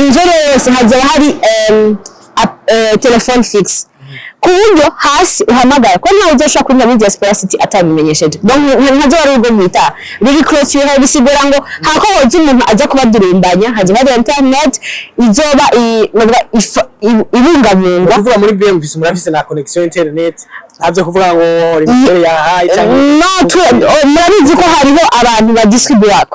Inzu yose hazoba hari téléphone fixe, ku buryo hasi uhamagara, ko ntawe uzoshobora kwinjira muri Diaspora City atabimenyesheje. Donc ntazoba ari urugo mwita ruri clôturé, bisigura ngo hako hoza umuntu aza kubadurumbanya, hazoba hari internet izoba novuga ibungabungwa. Kuvuga muri BMBC murafise na connexion internet, ntabyo kuvuga ngo rimwe yahaye cyangwa No, murabizi ko hariho abantu badistribua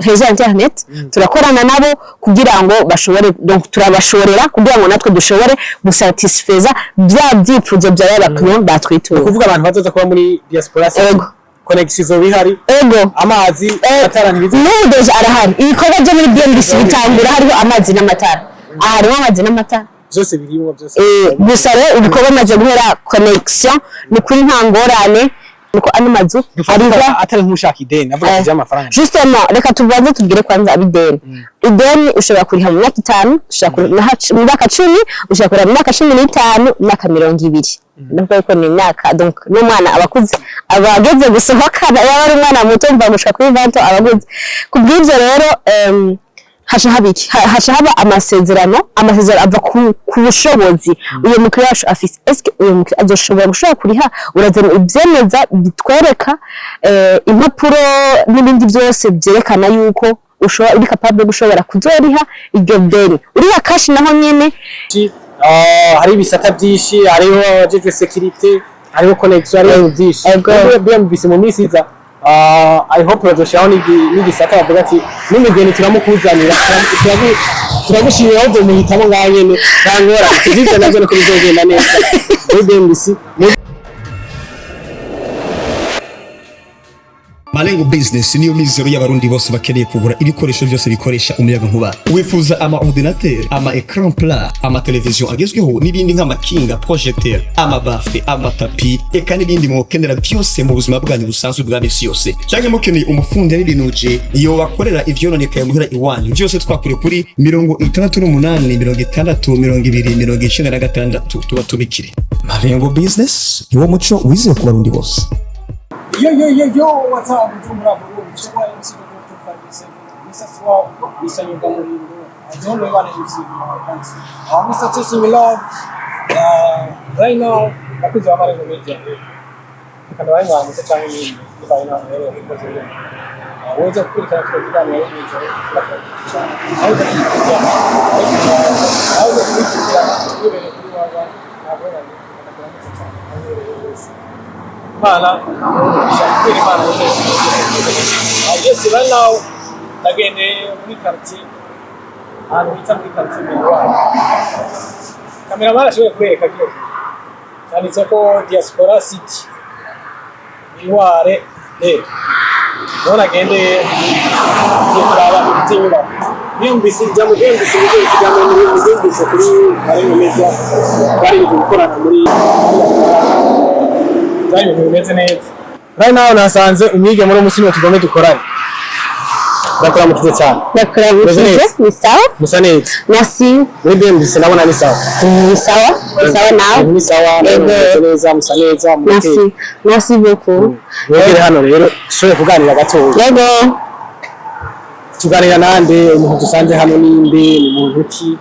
réseau internet, turakorana nabo kugira ngo bashobore, donc turabashorera kugira ngo natwe dushobore gusatisfeza bya byifuzo bya bakiriya batwitura. Kuvuga abantu bazoza kuba muri Diaspora City, Ego. connexion izoba ihari? Ego. Amazi, amatara ntibizi? N'ubu déjà arahari. Ibikorwa byo muri BMBC bitangura hariho amazi n'amatara. Aha hariho amazi n'amatara. Byose birimo byose. Gusa rero ibikorwa bimaze guhera, connexion ni kuri, nta ngorane, nuko ano mazu hariho. Atari nk'ushaka ideni avuga ati amafaranga. Justement, reka tubanze tubwire kwanza abideni. Ideni ushobora kuriha mu myaka 5, ushobora kuriha mu myaka 10, ushobora kuriha mu myaka 15, mu myaka 20. Ndavuga ko ni imyaka, donc n'umwana aba akuze, aba ageze gusohoka. Yaba ari umwana muto, mva gushika kuri 20 aba aguze. Ku bw'ibyo rero, haca haba iki? Haca haba amasezerano. Amasezerano ava ku bushobozi uyo mukiriya wacu afise. Eske uyo mukiriya azoshobora gushobora kuriha? Urazana ivyemeza bitwereka, impapuro n'ibindi byose byerekana yuko ushobora, uri capable gushobora kuzoriha iryo deni. Uriha cash naho nyene. Hari ibisata byinshi, hariho abajejwe sécurité, hariho connexion, hariho ibintu byinshi. Ego. Muri BMBC mu minsi iza, I hope bazoshiraho n'igisata bavuga ati n'umugeni turamukuzanira, turagushimira aho uzomuhitamo ngaho nyene, nta ngorane. Tuvyize navyo niko bizogenda neza muri BMBC. Malengo Business niyo mizero y'Abarundi bose bakeneye kugura ibikoresho byose bikoresha umuyaga nkuba. Wifuza ama ordinateur, ama écran plat, ama television agezweho n'ibindi nk'amakinga, projecteur, ama baffle, amatapi, eka n'ibindi mwokenera byose mu buzima bwanyu busanzwe bwa misi yose. Cyangwa mukeneye umufundi yabibinuje iyo bakorera ivyononekaye muhira iwanyu, byose twakure kuri 68 60 20 96, tuba tubikire. Malengo Business niwo muco wizewe ku Barundi bose. Yo yo yo yo, what's up, Bujumbura, Burundi? It's your boy MC Dr. 2557, Mr. Swag, Mr. Nyuga Murindo. I don't know what MC in my country. Mr. Chasing Love. Right now, bakuzi ba Marengo Media. Reka ndabahe mwaramutse cyangwa ibindi, bivanye n'ahantu uherereye kuko ziri. Woza gukurikirana kino kiganiro mw'ijoro, cyane. Aho uza kugikurikirana, aho uza kugikurikirana, wibereye kuri wawa, ntabwo ndakuramutse cyane aho uherereye hose. Imana kubera Imana yose. Yes, right now ndagendeye muri quartier, ahantu bita muri quartier Miroir. Cameraman ashoboye kubereka kino kintu cyanditse ko Diaspora City Miroir. Niho nagendeye, ngiye kuraba iby'inyubako. Biyumvise ijambo biyumvise ibyo ijambo biyumvise kuri Marengo Media, bari gukorana muri byari ibintu bimeze neza. Right now nasanze umwigeme muri umunsi tugome dukorane. Ndakuramukije cyane. Ndakuramukije. Meze neza? Ni sawa. Musa neza. Merci. Muri BMBC ndabona ni sawa. Ni sawa, ni sawa nawe? Ni sawa. Ego. Meze neza, musa neza. Merci, merci beaucoup. Mwegere hano rero dushobore kuganira gatoya. Yego. Tuganira nande? Umuntu dusanze hano ninde? Ni muntu ki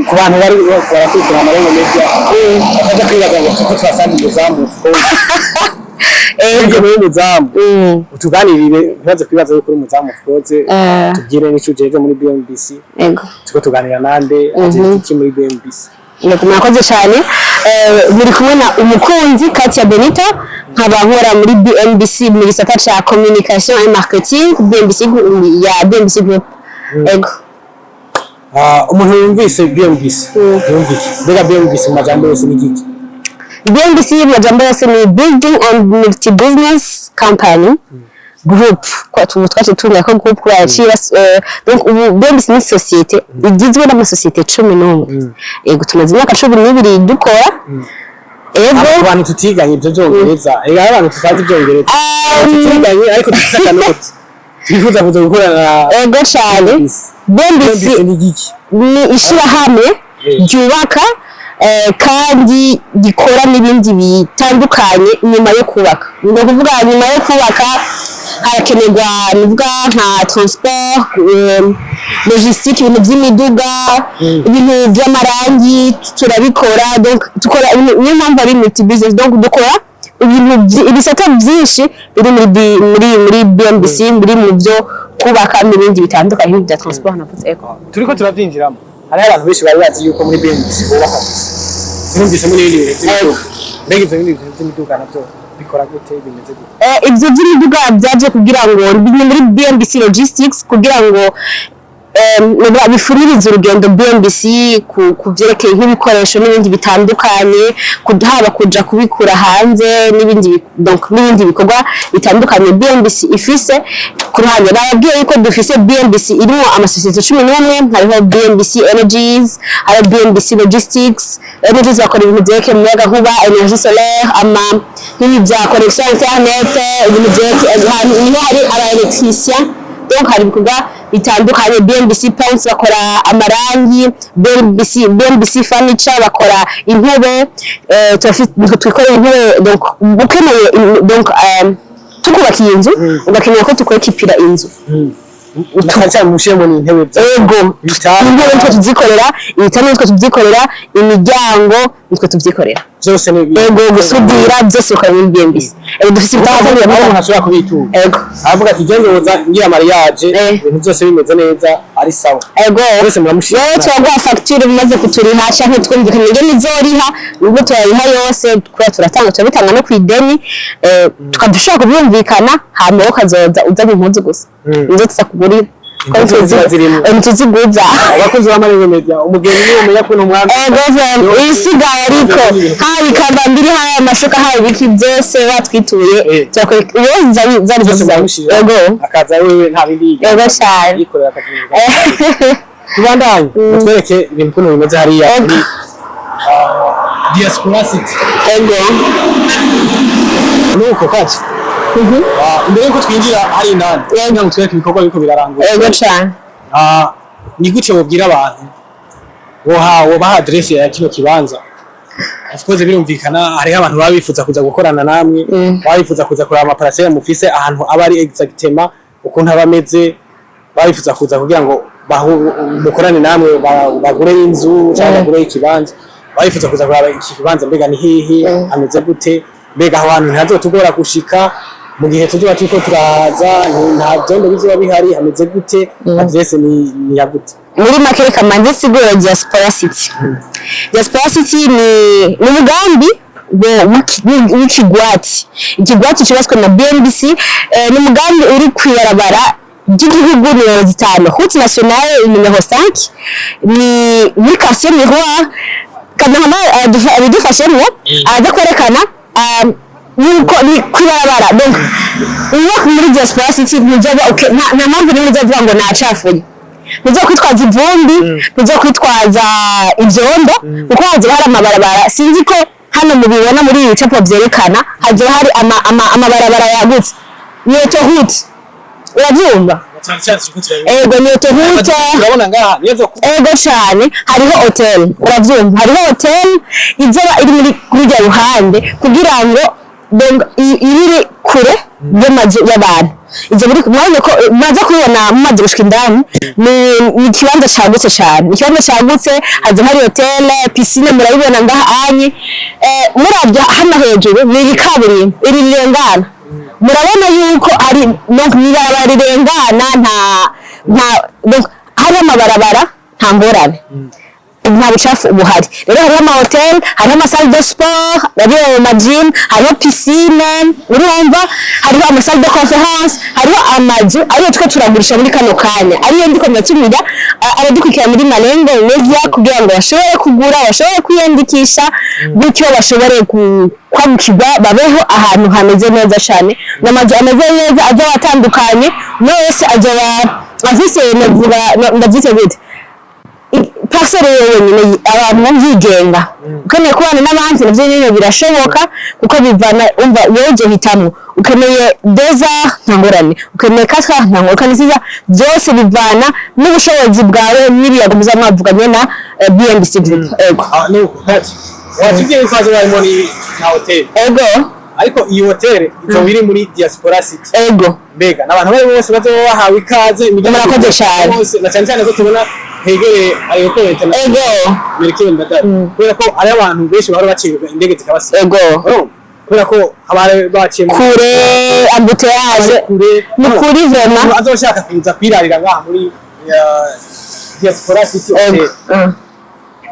ku bantu bari barakurikira Amarengo Media, bakaja kwibaza ngo kuko twasanze umuzamu? Ego, muri umuzamu. Utuganirire, ntibaze kwibaza yuko uri umuzamu of. Tubwire n'ico ujejwe muri BMBC. Yego. Turiko tuganira nande? Ajejwe iki muri BMBC? Yego, murakoze cyane. Muri kumwe na Umukunzi Katia Benita, nkaba nkora muri BMBC mu gisata ca communication et marketing BMBC ya BMBC Group. Yego. Ah, umuntu yumvise BMBC yumva iki? Mbega BMBC mu majambo yose ni igiki? BMBC mu majambo yose ni Building and Multi Business Company Group. Kwa tubu twaje tumenya ko group kubera yaciye, donc ubu BMBC ni société igizwe n'amasosiyete 11. Yego, tumaze imyaka 12 dukora. Yego. Ku bantu tutiganye ibyo byongereza, ega hari abantu tutazi ibyongereza, tutiganye ariko dufite akanoti, twifuza kuza gukorana na Ego cyane. BMBC. BMBC BMBC ni igiki? Ni ishyirahamwe ryubaka, kandi gikora n'ibindi bitandukanye nyuma yo kubaka. Ni ukuvuga nyuma yo kubaka Harakenerwa nivuga nka transport, logistique, ibintu by'imiduga, ibintu by'amarangi turabikora. Donc dukora niyo mpamvu ari multi business. Donc dukora ibintu ibisata byinshi biri muri muri BMBC, biri mu byo kubaka n'ibindi bitandukanye nk'ibya transport navuze, ego. Turiko turavyinjiramo. Hariho abantu benshi bari bazi yuko muri BMBC bubaka gusa, turumvisemo n'ibindi bintu by'imiduga. Mbega ivyo bindi bintu by'imiduga navyo bikora gute, bimeze gute? Ibyo by'imiduga byaje kugira ngo biri muri BMBC Logistics kugira ngo bifuririze urugendo BMBC ku byerekeye nk'ibikoresho n'ibindi bitandukanye, haba kuja kubikura hanze n'ibindi donc n'ibindi bikorwa bitandukanye BMBC ifise ku ruhande. Bababwiye yuko dufise BMBC irimo amasosiyete 11. Hariho BMBC Energies, hariho BMBC Logistics. Energies bakora ibintu byerekeye umuyagankuba, énergie solaire, ama nk'ibi bya connexion internet, ibintu byerekeye ahantu niho hari aba électricien. Donc hari ibikorwa bitandukanye. BMBC Paints bakora amarangi, BMBC Furniture bakora intebe, twikorera intebe. Donc ukeneye donc tukubakiye inzu, ugakenera ko tukwekipira inzu, Na cyane cyane mushiremo n'intebe bya ego. Ibitanda. Intebe nitwe tubyikorera, ibitanda nitwe tubyikorera, imiryango nitwe tubyikorera. Byose ni Ego, gusudira byose ukora muri BMBC. Ego, dufite aho ibitanda. Umuntu ashobora kubitura Ego. aravuga ati: "Jye nzoza ngira mariage, ibintu byose bimeze neza, ari sawa." Ego. Wese muramushimira. Rero turaguha facture umaze kuturiha, canke twumvikana ingene izoriha. Ubwo turariha yose kubera turatanga, turabitanga no kw'ideni, tukadushobora kubyumvikana, hama wowe ukazoza uzanye impuzu gusa, nizo tuza kugurira. Impuzu ziba zirimo. Ntituziguza. Abakozi ba Marengo Media, umugeni niwe umenya ko umwami. Ego, isigaye ariko haba ikambambiri, haba amashuka, haba ibiki byose watwituye, turakora iyo zari zari byose zose. muramushira. Ego. Akaza wewe nta bindi yiga. Ego cyane. Yikorera akazi. Tubandanye, mutwereke ibintu ukuntu bimeze hariya muri Diaspora City. Ego. Nuko kati mbere yuko twinjira hari indani kugira ngo twereke ibikorwa biriko birarangura, Ego cyane. Ni gute wobwira abantu, wobaha adresse ya kino kibanza? Of course birumvikana, hariho abantu baba bifuza kuza gukorana namwe, baba bifuza kuza kuraba ama parcelles mufise, ahantu aba ari exactement, ukuntu aba ameze, baba bifuza kuza kugira ngo mukorane namwe, bagure inzu cyangwa bagure ikibanza. Baba bifuza kuza kuraba iki kibanza, mbega ni hehe, hameze gute, mbega aho hantu ntihazotugora gushika mu gihe tuzoba turiko turaza, nta vyondo bizoba bihari, hameze gute, adresse ni ya gute? Muri make, reka manze sigura Diaspora City. Diaspora City ni umugambi w'ikigwati, ikigwati cyubatswe na BMBC. Ni umugambi uri kwibarabara ry'igihugu nimero 5, route nationale numéro 5, ni muri quartier Miroir. Cameraman abidufashemwo aza kwerekana yuko ni kwibarabara. Donc iyo muri Diaspora City ntizoba nta mpamvu n'imwe izovuga ngo nacafuye, ntizo kwitwaza ivumbi, ntizo kwitwaza ivyondo, kuko hazoba hari amabarabara. Sinzi ko hano mubibona muri ibi bicapo vyerekana, hazoba hari amabarabara yagutse, ni autoroute, uravyumva? Cyane cyane turiko turabibona. Ego, ni autoroute. Turabona ngaha niyo ku Ego cyane. Hariho hotel, uravyumva, hariho hotel izoba iri muri kuri rya ruhande kugira ngo donc iri kure y'amazu y'abantu. Ivyo biri mwabonye ko mumaze kubibona, mumaze gushika indani, ni ikibanza cagutse cane, ni ikibanza cagutse. Haza hari hotel, piscine, murabibona ngaha anyi. Muravye hano hejuru ni ibikaburimbo iri rirengana, murabona yuko ari donc ni ibarabara rirengana, nta donc hari amabarabara, nta ngorane, nta bucafu buhari. Rero hariho amahoteli, hariho ama salle de sport, hariho ama gym, hariho piscine, urumva, hariho ama salle de conférence, hariho amazu ariyo two turagurisha muri kano kanya, ariyo ndiko ndatumira abadukurikira muri Malengo Media kugira ngo bashobore kugura, bashobore kwiyandikisha, gutyo bashobore kwagukirwa, babeho ahantu hameze neza cyane. Ni amazu ameze neza, azoba atandukanye, umwe wese azoba afise, navuga ndavyite gute, parcelle yewe wenyine, abantu yigenga. Ukeneye kubana n'abandi navyo nyene birashoboka, kuko bivana, umva, wowe uzohitamwo. Ukeneye 2 heures, nta ngorane, ukeneye 4 heures, nta ngorane, ukeneye 6 heures, byose bivana n'ubushobozi bwawe n'ibiyago muza mwavuganye na BMBC Group. Ego. Nuko kati watubwiye ko hazoba harimo na hotel. Ego. Ariko iyi hoteli izoba iri muri Diaspora City. Ego. Mbega n'abantu bari bose bazoba bahawe ikaze imigambi Murakoze cane. bose, na cyane cyane ko tubona hegereye aéroport international Melchior Ndadaye, kubera ko ari abantu benshi bahora bacibwa indege zikabasiga. Urumva? Kubera ko haba hari baciye Kure, embouteillage. Bari kure. Ni kuri vraiment. Umuntu azoshaka kuza kwirarira ngaha muri Diaspora City Hotel,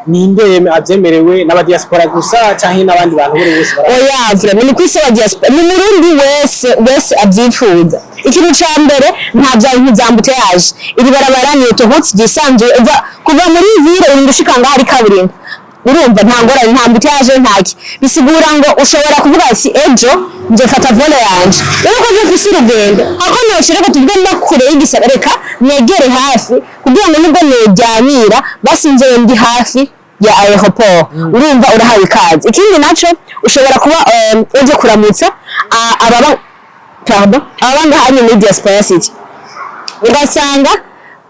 ninde abyemerewe? N'abadiaspora gusa canke n'abandi bantu bose bose Oya, vraiment ni kwisi wa diaspora, ni Murundi wese wese avyifuza. Ikintu ca mbere, nta vya bintu vya embouteillage. Iri barabara ni autoroute ryisanzuye, uva kuva muri ville urinda ushika ngaho ari kaburimbo. Urumva nta ngorane, nta embouteillage, ntaki. Bisigura ngo ushobora kuvuga ati: "Ejo nzofata vol yanje rero ko mfise urugendo, ako noshira ko tuvuge mba kure y'igisagara, reka negere hafi kugira ngo nubwo noryamira basi nzobe ndi hafi ya aéroport." Urumva urahawe ikaze. Ikindi naco, ushobora kuba uje kuramutsa ababa, pardon, ababa ngaha muri Diaspora City, ugasanga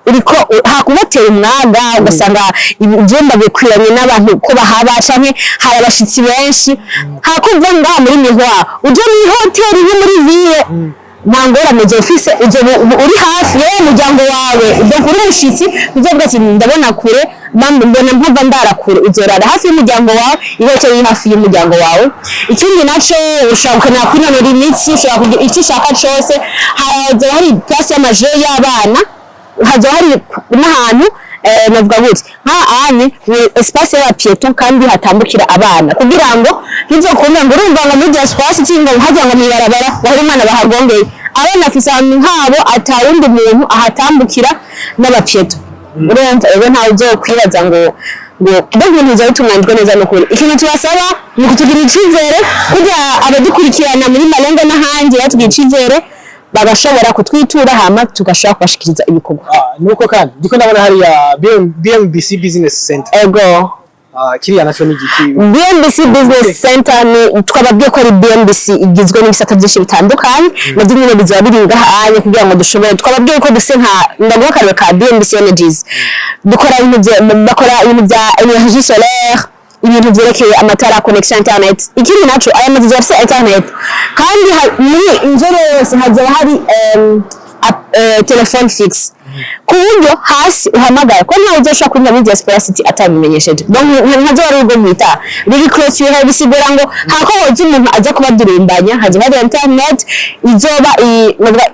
uriko hakubatera umwaga, ugasanga ivyumba bikwiranye n'abantu ko bahaba, canke hari abashitsi benshi, hakuva ngaha muri Miroir uje muri hoteli iri muri ville, nta ngorane uzofise, uzoba uri hafi yewe muryango wawe. Donc uri umushitsi, uzovuga ati: "Ndabona kure, mbona mpava ndara kure." Uzorara hafi y'umuryango wawe, ihoteli iri hafi y'umuryango wawe. Ikindi naco, ushobora gukenera kwinonora imitsi, ushobora kugira icyo ushaka cose. Hazoba hari place y'amajeux y'abana, hazoba hari n'ahantu, navuga gute, nka ani ni espace y'abapiétons kandi hatambukira abana, kugira ngo ntizokumve ngo urumva ngo muri Diaspora City ngo hajya ngo mw'ibarabara ngo hari umwana bahagongeye. Abana bafise ahantu habo atawundi muntu ahatambukira n'abapiétons. Urumva rero ntawe uzokwibaza ngo mbega ibintu bizoba bitunganijwe neza. N'ukuri ikintu tubasaba ni ukutugirira icizere, kugira abadukurikirana muri Malengo n'ahandi batugirira icizere, bagashobora kutwitura, hama tugashobora kubashikiriza ibikorwa. Ah, nuko kandi ndiko ndabona hariya BMBC Business Center. Ego. Ah, kiriya naco ni igiki? BMBC Business Center ni, twababwiye ko ari BMBC igizwe n'ibisata byinshi bitandukanye, nabyo nyine bizaba biri ngaha kugira ngo dushobore. Twababwiye ko duse nka, ndaguha akarere ka BMBC Energies, dukora ibintu bakora ibintu bya énergie solaire, ibintu vyerekeye amatara, connexion internet. Ikindi naco, aya mazu afise internet, kandi muri inzoro yose hazoba hari téléphone fixe, ku buryo hasi uhamagara ko ntawe uzoshobora kwinjira muri Diaspora City atabimenyesheje. Donc nkazo wari ubwo mwita riri clôture, bisigura ngo hako hoza umuntu aza kubadurumbanya, hazoba hari internet izoba novuga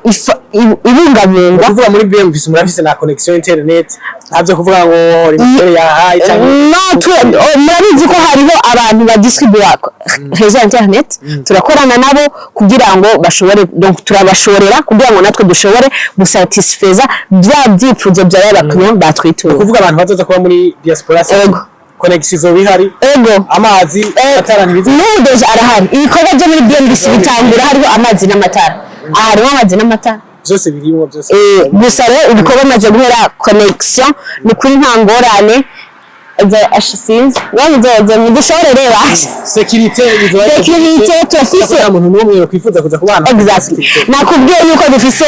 ibungabungwa. Kuvuga muri BMBC murafise na connexion internet, ntavyo kuvuga ngo rimwe yahaye cyangwa No, murabizi ko hariho abantu badistribua réseau internet, turakorana nabo kugira ngo bashobore, donc turabashorera kugira ngo natwe dushobore gusatisfeza bya byifuzo bya bakiriya batwitura. Kuvuga abantu bazoza kuba muri Diaspora City, Ego. connexion izoba ihari? Ego. Amazi, amatara ntibiza? N'ubu déjà arahari. Ibikorwa byo muri BMBC bitangura hariho amazi n'amatara. Aha hariho amazi n'amatara. Byose birimo byose. Gusa rero ibikorwa bimaze guhera, connexion ni kuri nta ngorane. Sinzi wabizoze mudushorere basha. Sécurité bizoba? Sécurité turafise. Nta muntu n'umwe yakwifuza kuza kubana. Exactly, nakubwiye yuko dufise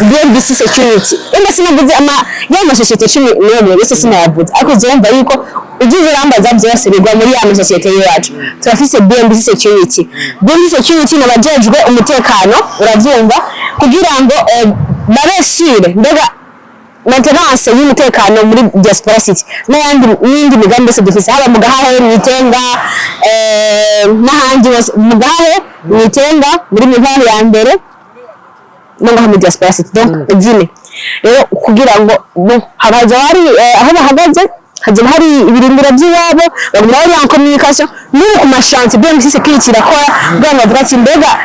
BMBC Security. Wenda sinavuze ama ya masosiyete 11 yose, sinayavuze, ariko uzumva yuko ugize urambaza byose bigwa muri ya masosiyete y'iwacu. Turafise BMBC Security. BMBC Security ni abajejwe umutekano, uravyumva, kugira ngo babe sûrs mbega maintenance y'umutekano muri Diaspora City n'ayandi n'indi migambi yose dufise, haba mu Gahahe, mw'Itenga, n'ahandi hose, mu Gahahe, mw'Itenga, muri Mivaho ya mbere no ngaha muri Diaspora City. Donc zine rero kugira ngo habaza hari aho bahagaze hazoba hari ibirindiro by'iwabo, baguma bari en communication. N'ubu ku machantiers BMC Security irakora kugira ngo bavuge ati: "Mbega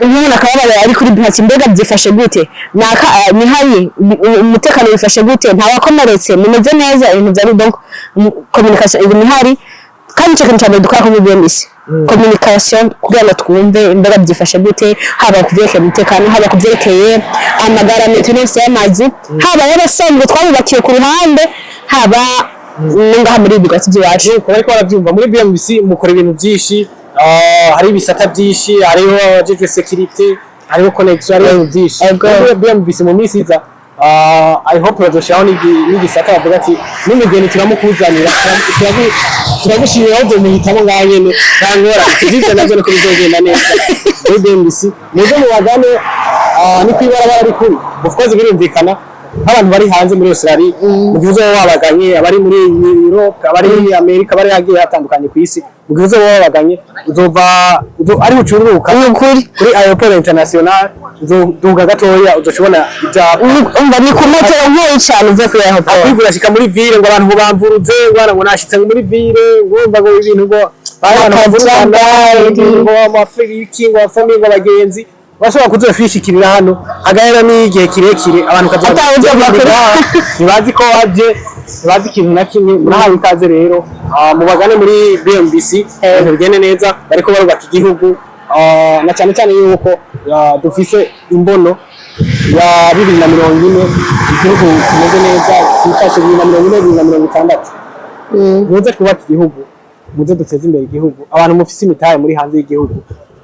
umuntu akababara ari kuri ati mbega byifashe gute? Naka ni hari umutekano wifashe gute? Ntawakomeretse? Mumeze neza?" Ibintu byari, donc communication iguma ihari. Kandi icyo kintu cya mbere dukora kuri BMC, communication, kugira ngo twumve mbega byifashe gute, haba ku byerekeye umutekano, haba ku byerekeye amagara, maintenance y'amazu, haba y'abasanzwe twabubakiye ku ruhande, haba no ngaha muri ibi bigwati by'iwacu. Nuko bariko barabyumva, muri BMBC mukora ibintu byinshi, hari ibisata byinshi, hariho abajejwe sécurité, hariho connexion, hariho ibintu byinshi. Ego. Muri BMBC mu minsi iza, I hope bazoshiraho n'igisata bavuga ati n'umugeni turamukuzanira, Turagushimira aho muhitamo ngaho nyene, nta ngorane, tuzize navyo nuko bizogenda neza muri BMBC. Muze mubagane, ni kw'ibarabara rikuru. Of course birumvikana, nk'abantu bari hanze muri Australia, mu gihe uzoba wabaganye, abari muri Europe, abari muri Amerika, bari hagiye hatandukanye ku isi, mu gihe uzoba wabaganye, uzova ari bucururuka Ni ukuri. kuri aéroport international, uzoduga gatoya, uzoshobona ibyapa. Umva, ni ku metero nkeyi cyane uvuye kuri aéroport. Akwiga urashika muri ville ngo abantu ngo bamvuruze, ngo hano ngo nashitse ngo muri ville, ngo urumva ngo ibintu ngo bari abantu bavurugana ngo amafiriki, ngo abafamille, ngo abagenzi bashobora kuzofishikirira hano hagahera n'igihe kirekire, abantu kazoba Atawe uzova kure. ntibazi ko waje, ntibazi ikintu na kimwe. Murahawe ikaze rero. Mubagane muri BMBC, ibintu bigende neza, bariko barubaka igihugu. Na cyane cyane yuko dufise imbono ya 2040, igihugu kimeze neza, cyifashe 2040, 2060. Muze twubake igihugu, muze duteze imbere igihugu. Abantu mufise imitahe muri hanze y'igihugu,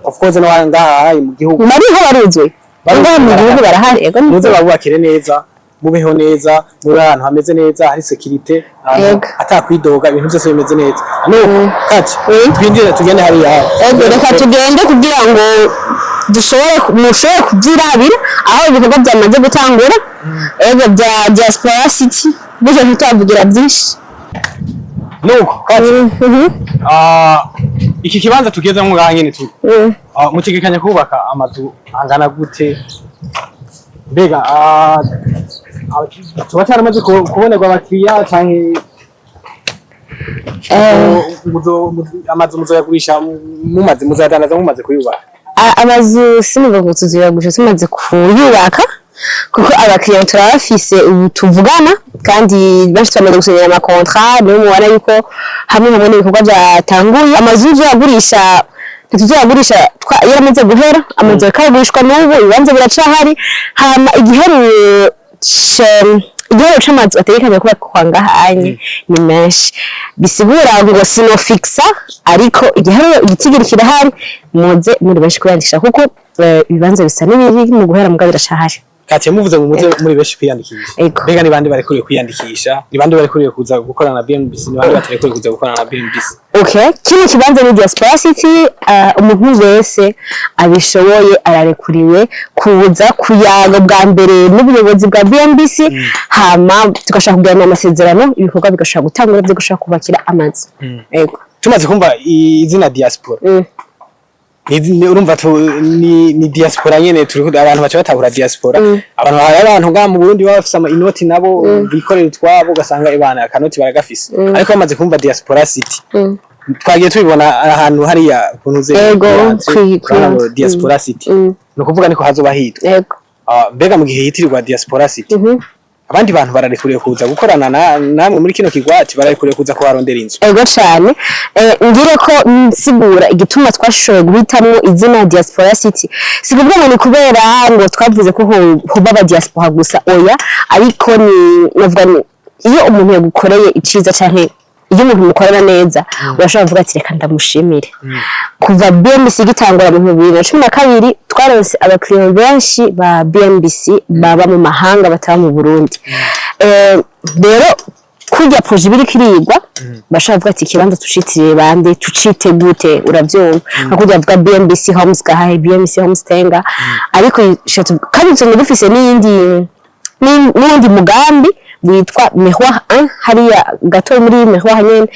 of course no ngaha mu gihugu. Bariho, baruzuye, bari ngaha mu gihugu, barahari, ego ni. Muze babubakire neza, mubeho neza muri ahantu hameze neza, hari sécurité, ahantu atakwidoga, ibintu byose bimeze neza. Nuko kati twinjire tugende hariya. Ego, reka tugende kugira ngo dushobore mushobore kubyirabira aho ibikorwa byamaze gutangura, ego, bya Diaspora City, bityo ntitwavugira byinshi. Nuko kati iki kibanza tugezemo ngaha nyene turi, mutegekanya kubaka amazu angana gute? Mbega tuba cyaramaze kubonerwa abakiriya, canke amazu muzoyagurisha mumaze, muzoyadandaza mumaze kuyubaka? Amazu sinuvuga ngo tuzoyagurisha tumaze kuyubaka, kuko abakiriya turabafise ubu tuvugana, kandi benshi turamaze gusinyira ama contrats. Niyo mubona yuko hamwe hamwe n'ibikorwa byatanguye. Amazu tuzoyagurisha, ntituzoyagurisha yaramaze guhera. Amazu ariko aragurishwa n'ubu, ibibanza biracahari. Hama igiharuro c'amazu ategekanya kubakwa ngahanye ni menshi, bisigura ngo sinofixa, ariko igiharuro, igitigiri kirahari. Muze muri benshi kwiyandikisha, kuko ibibanza bisa n'ibiri mu guhera, mugabo biracahari. Kati muvuze ngo muze muri benshi kwiyandikisha. Ego. Mbega ni bande barekuriwe kwiyandikisha? Ni bande barekuriwe kuza gukorana na BMBC? Ni bande batarekuriwe kuza gukorana na BMBC? Okay, kino kibanza ni Diaspora City. Umuntu wese abishoboye ararekuriwe kuza kuyaga bwa mbere n'ubuyobozi bwa BMBC, hama tugashaka kugirana amasezerano, ibikorwa bigashobora gutangura byo gushaka kubakira amazu. Ego. Tumaze kumva izina diaspora, urumva ni diaspora nyene turi, abantu baca batahura diaspora. Abantu, hari abantu ngaha mu Burundi baba bafise ama inoti, nabo bikorera utwabo, ugasanga ibana akanoti baragafise, ariko bamaze kumva Diaspora City, twagiye tubibona ahantu hariya kuntu ze Ego, urabona ngo Diaspora City, ni ukuvuga niko hazoba hitwa. Ego. Mbega mu gihe yitirirwa Diaspora City, abandi bantu bararekuriye kuza gukorana namwe muri kino kigwati? Bararekuriye kuza kuharondera inzu? Ego cane. Ngire ko nsigura igituma twashoboye guhitamwo izina Diaspora City. Si kuvuga ngo ni kubera ngo twavuze ko hoba aba diaspora gusa, oya, ariko ni navuga ni iyo umuntu yagukoreye iciza canke iyo umuntu mukorana neza, urashobora kuvuga ati: "Reka ndamushimire." Kuva BMBC igitangura mu 2012, twaronse abakiriya benshi ba BMBC baba mu mahanga, bataba mu Burundi. Rero kurya projet ibiri kirigwa, bashobora kuvuga ati: "Ikibanza tucitiriye bande? Tucite gute?" Uravyumva, nka kurya bavuga BMBC Homes Gahahe, BMBC Homes Tenga. Ariko kandi usanga dufise n'iyindi n'uwundi mugambi witwa Miroir 1 hariya gato muri Miroir nyene.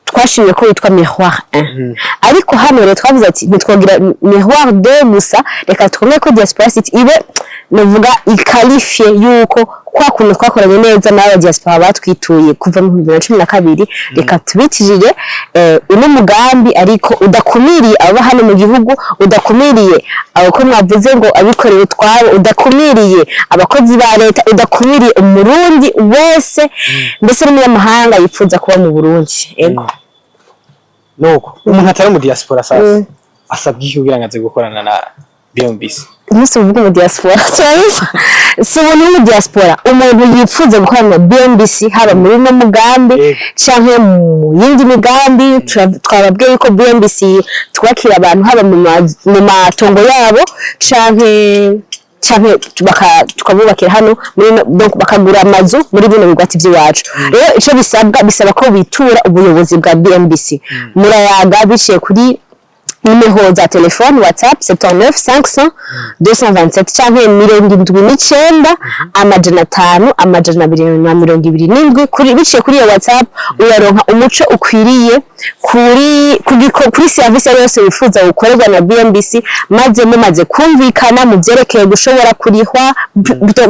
Twashimye ko witwa Miroir 1, ariko hano rero twavuze ati ntitwogira Miroir 2 gusa, reka twongere ko Diaspora City ibe, navuga, iqualifié yuko kwa kuntu twakoranye neza n'aba diaspora batwituye kuva mu 2012, reka tubitirire uno mugambi, ariko udakumiriye aba hano mu gihugu, udakumiriye abo ko mwavuze ngo abikorera utwabo, udakumiriye abakozi ba leta, udakumiriye Umurundi wese, mbese n'umunyamahanga yifuza kuba mu Burundi. Ego. Nuko umuntu atari mu diaspora sasa asabwa iki kugira ngo aze gukorana na BMBC? Umunsi uvuga mu diaspora, turabizi, si umuntu wo mu diaspora, umuntu yifuza gukorana na BMBC, haba muri uno mugambi canke mu yindi migambi. Twababwiye yuko BMBC twakira abantu haba mu matongo yabo canke Canke tukabubakira hano muri donc bakagura amazu muri bino bigwati by'iwacu. Rero ico bisabwa, bisaba ko bitura ubuyobozi bwa BMBC. Murayaga biciye kuri nimero za telefone, WhatsApp 79 500 227 canke 79 500 227. Kuri biciye kuri iyo WhatsApp uraronka umuco ukwiriye kuri service yose wifuza gukorerwa na BMBC. Maze mumaze kumvikana mu vyerekeye gushobora kurihwa,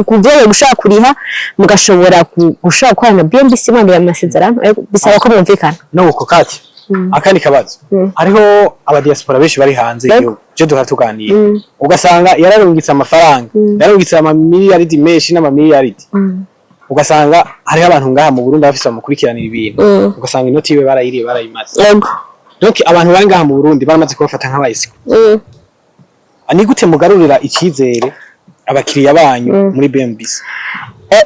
ku vyerekeye gushobora kuriha, mugashobora gushobora gukorana na BMBC mwandira amasezerano. Ariko bisaba ko mwumvikana. Nuko kati akandi kabazo, hariho abadiaspora benshi bari hanze y'igihugu, je duhora tuganira, ugasanga yararungitse amafaranga, yararungitse amamiliyaridi menshi n'amamiliyaridi, ugasanga hariho abantu ngaha mu Burundi bafise bamukurikiranira ibintu, ugasanga inoti yiwe barayiriye, barayimaze. Donc abantu bari ngaha mu Burundi baramaze kubafata nk'abayisiku. Ni gute mugarurira icyizere abakiriya banyu muri BMBC?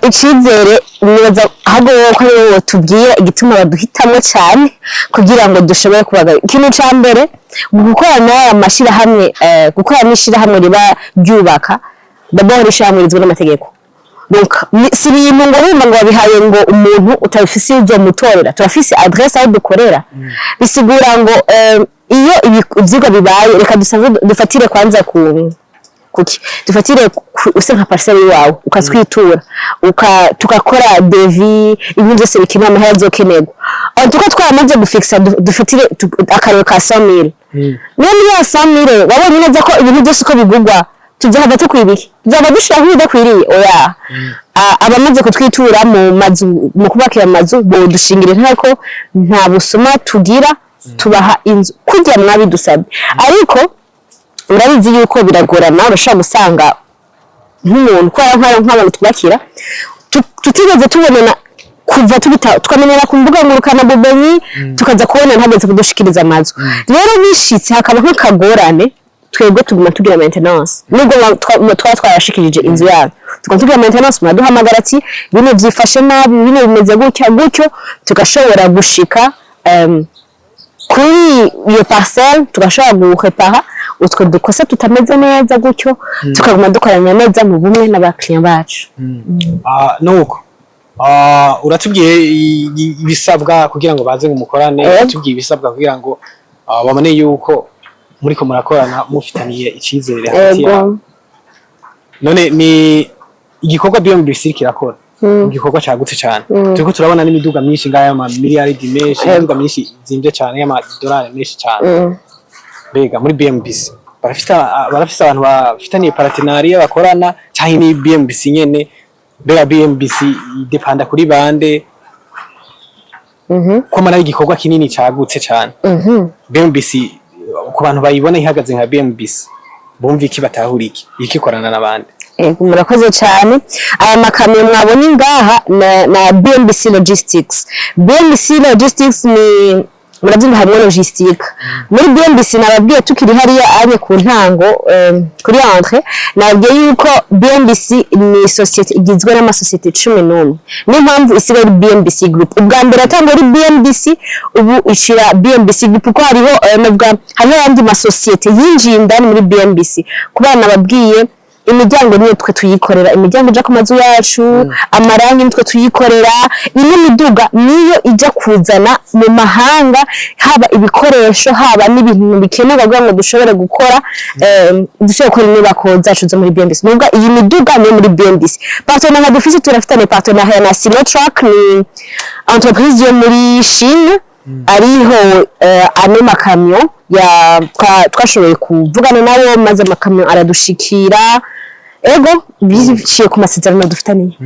Icizere nibaza ahubwo wowe ko ari wowe tubwira igituma baduhitamwo cyane kugira ngo dushobore kubaga. Ikintu ca mbere, gukorana n'aya mashirahamwe, gukorana n'ishirahamwe riba ryubaka, d'abord ishirahamwe rigizwe n'amategeko. Donc si ibintu ngo wumva ngo wabihaye ngo umuntu utabifise uzomutorera. Turafise adresse aho dukorera. Bisigura ngo iyo ivyigwa bibaye, reka dusanzwe dufatire kwanza ku kuki dufatire use nka parcelle iwawe, ukatwitura, tugakora devis, ibintu byose bikenewe, amahera azokenerwa aho tuko twaramaze gufixa. Dufatire akarero ka 100,000. Niyo muri ya 100,000 wabonye neza ko ibintu byose uko bigurwa, tuzohava tukwibiki, tuzaba dushiraho ibidakwiriye? Oya. Abamaze kutwitura mu mazu, mu kubakira amazu, bodushingira inteko, nta busuma tugira, tubaha inzu kurya mwabidusabye. Ariko urabizi yuko biragorana, urashobora gusanga nk'umuntu kubera nk'abantu twubakira tutigeze tubonana kuva tubita, tukamenyera ku mbuga ngurukana bumenyi, tukaza kubona ntageze kudushikiriza amazu. Rero bishitse hakaba nk'akagorane, twebwe tuguma tugira maintenance nubwo twaba twarashikirije inzu yayo, tuguma tugira maintenance. Muraduhamagara ati bino vyifashe nabi, bino bimeze gutya gutyo, tugashobora gushika kuri iyo parcelle, tugashobora gurepara utwo dukosa tutameze neza gutyo, tukaguma dukorana neza mu bumwe n'abakiriya bacu. Ah, nuko uratubwiye ibisabwa kugira ngo baze ngo mukorane. Uratubwiye ibisabwa kugira ngo babone yuko muriko murakorana mufitaniye icizere hagati yabo. None ni igikorwa BMBC kirakora, igikorwa cagutse cyane. Turiko turabona n'imiduga myinshi ngaha y'amamiliyaridi menshi, imiduga myinshi izimvye cyane y'amadolari menshi cyane. Mbega muri BMBC barafise abantu bafitaniye partenariat bakorana, canke ni BMBC nyene? Mbega BMBC idepanda kuri bande, ko mara igikorwa kinini cagutse cyane? BMBC, ku bantu bayibona ihagaze nka BMBC, bumva iki, batahura iki, ikikorana n'abandi? Ego, murakoze cyane. Aya makamyo mwabona ngaha na BMBC Logistics. BMBC Logistics ni, murabyumva, harimo logistique muri BMBC. Nababwiye tukiri hariya anye ku ntango, kuri entrée, nababwiye yuko BMBC ni société igizwe n'amasosiyete 11. Niyo mpamvu isigaye ari BMBC Group. Ubwa mbere yatangwa ari BMBC, ubu ishira BMBC Group kuko hariho, navuga hariho ayandi masosiyete yinjiye indani muri BMBC. Kubana nababwiye, imiryango niyo twe tuyikorera, imiryango ija ku mazu yacu, amarangi nitwe tuyikorera, ino miduga niyo ija kuzana mu mahanga haba ibikoresho, haba n'ibintu bikenerwa kugira ngo dushobore gukora, dushobore gukora inyubako zacu zo muri BMBC. Nubwo iyi miduga niyo muri BMBC, partenariat dufise, turafitanye partenariat na Sinotruk, ni entreprise yo muri Chine. Ariho ano makamyo ya twashoboye kuvugana nabo, maze amakamyo aradushikira. Ego, biciye ku masezerano dufitaniye.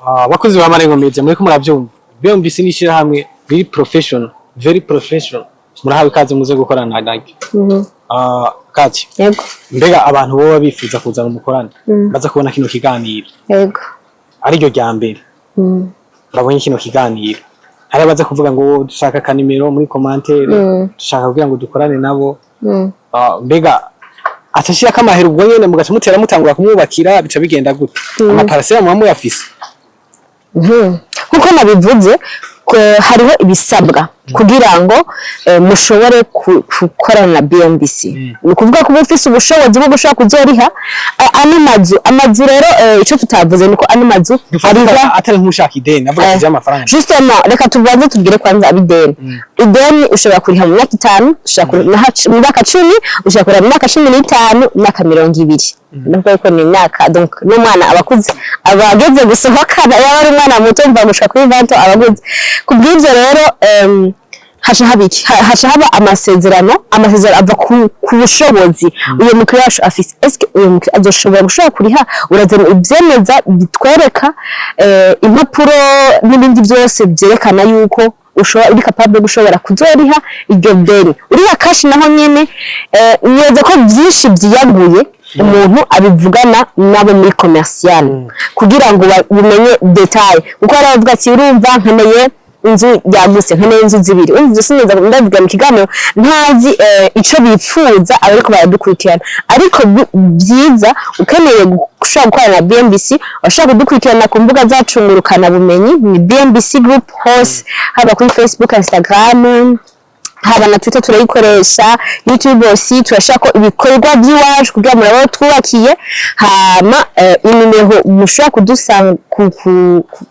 Abakozi ba Marengo Media, muriko muravyumva, BMBC ni ishirahamwe riri professional, very professional. Murahawe ikaze muze gukorana naryo. Kati, Yego. mbega abantu boba bifuza kuzana umukorane, baza kubona kino kiganiro ariryo rya mbere, babonye kino kiganiro, hari abaza kuvuga ngo dushaka akanimero muri commentaire, dushaka kugira ngo dukorane nabo. Mbega atashirako amahera ubwo nyene, mugaca mutera mutangura kumwubakira, bica bigenda gute? Amaparcelle muba muyafise? Nkuko nabivuze ko hariho ibisabwa. kugira ngo mushobore gukorana na BMBC. Ni ukuvuga ko uba ufise ubushobozi bwo gushobora kuzoriha ano mazu. Amazu rero, ico tutavuze nuko ano mazu ariha Atari nk'ushaka ideni, avuga ati amafaranga. Justement, reka tubanze tubwire kwanza abideni. Ideni ushobora kuriha mu myaka 5, ushobora kuriha mu myaka 10, ushobora kuriha mu myaka 15, imyaka 20. Nuko ko ni imyaka, donc n'umwana aba akuze, aba ageze gusohoka. Yaba ari umwana muto, mva gushika kuri 20 aba aguze. Kubw'ivyo rero, haca haba iki? Haca haba amasezerano. Amasezerano ava ku bushobozi uyo mukiriya wacu afise. Eske uyo mukiriya azoshobora gushobora kuriha? Urazana ivyemeza bitwereka, impapuro n'ibindi byose byerekana yuko ushobora, uri capable gushobora kuzoriha iryo deni. Uriha cash naho nyene, neza ko byinshi byiyaguye, umuntu abivugana nabo muri commercial kugira ngo bimenye détail, kuko hari abavuga ati: "Urumva nkeneye inzu yagutse, nkeneye inzu zibiri." Urumva ivyo sineza ndabivuga mu kiganiro, ntazi ico bipfuza abariko baradukurikirana. Ariko byiza, ukeneye gushobora gukorana na BMBC, washobora kudukurikirana ku mbuga zacu ngurukana bumenyi, ni BMBC Group hose, haba kuri Facebook, Instagram, haba na Twitter turayikoresha, YouTube aussi turashaka ko ibikorwa by'iwacu kugira ngo murabe twubakiye. Hama inimero mushobora kudusanga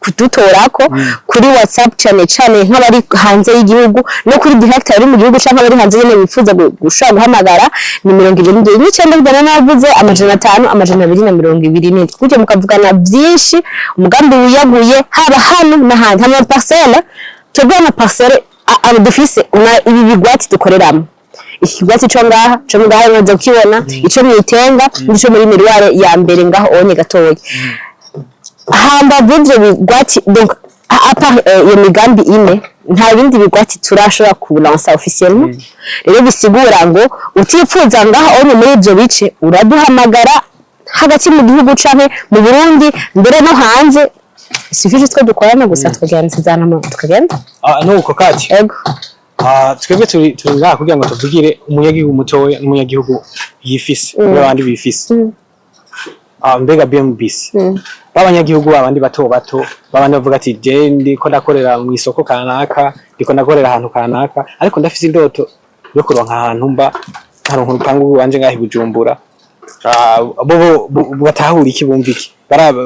kudutorako kuri WhatsApp, cyane cyane nk'abari hanze y'igihugu, no kuri direct abari mu gihugu canke abari hanze nyene bifuza gushobora guhamagara, ni 79 bidana navuze 500 227, gutyo mukavugana byinshi. Umugambi wiyaguye, haba hano n'ahandi hama parcelle. Twebwe ama parcelle dufise ibi bigwati dukoreramo, iki kigwati co ngaha mumaze kukibona, ico mwitenga n'ico muri miroir ya mbere ngaho onye gatoya. Hambavu y'ivyo bigwati, donc à part iyo migambi ine, nta bindi bigwati turashobora kulansa officiellement. Rero bisigura ngo utipfuza ngaho onye muri ivyo bice, uraduhamagara hagati mu gihugu canke mu Burundi, mbere no hanze. Sufije twe dukorana gusa, tukagira amasezerano tukagenda. Ah, nuko kati. Ego. Ah, twebwe turi ngaha kugira ngo tuvugire umunyagihugu mutoya n'umunyagihugu yifise n'abandi bifise. Ah, mbega BMBC, b'abanyagihugu babandi bato bato, babandi bavuga ati: "Je ndiko ndakorera mu isoko kanaka, ndiko ndakorera ahantu kanaka, ariko ndafise indoto yo kuronka ahantu mba, nkaronka urupangu rwanje ngaha i Bujumbura." Ah, bo batahura iki? Bumva iki?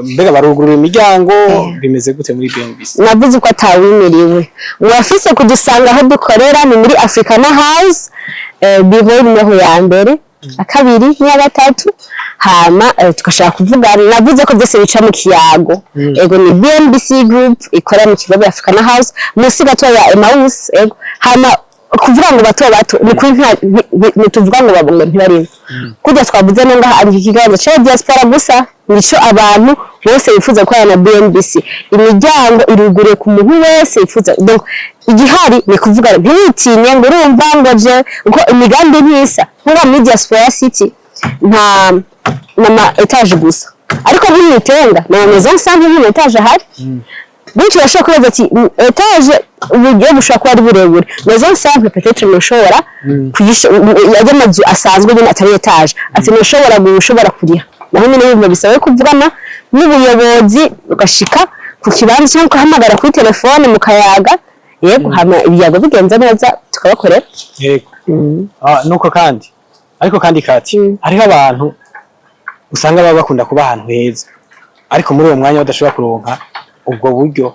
Mbega barugurura imiryango? Bimeze gute muri BMBC? Navuze ko atawimiriwe. Uwafise kudusanga aho dukorera ni muri Africana House, bureau nimero ya mbere, akabiri n'iya gatatu. Hama tugashaka kuvugana. Navuze ko byose bica mu kiyago. Ego, ni BMBC Group ikora mu kigo Africana House, munsi gato ya Emmaus. Ego. Hama kuvuga ngo bato bato, ni kuri ntituvuga ngo babonye ntibarimo. Kurya twavuze no ngaha ari ikiganza ca diaspora gusa, nico abantu bose bifuza gukorana na BMBC, imiryango iruguruye ku muntu wese yifuza. Donc igihari ni kuvuga, ntiwitinye ngo urumva ngo je, uko imigambi ntisa nkuba muri diaspora city, nta nama étage gusa, ariko nk'imitenga na maison simple nk'ama étage ahari. Bityo bashobora kubaza ati: "Étage uburyo bushobora kuba ari burebure, maison simple peut-être ntushobora kuyisha ajya amazu asanzwe nyine atari étage," ati ntushobora gushobora kuriha. Naho nyine yumva bisaba kuvugana n'ubuyobozi, ugashika ku kibanza cyangwa ugahamagara kuri telefone mukayaga. Yego, hama ibiyago bigenze neza tukabakorera. Yego. Ah, nuko kandi, ariko kandi kati, hariho abantu usanga baba bakunda kuba ahantu heza, ariko muri uwo mwanya badashobora kuronka ubwo buryo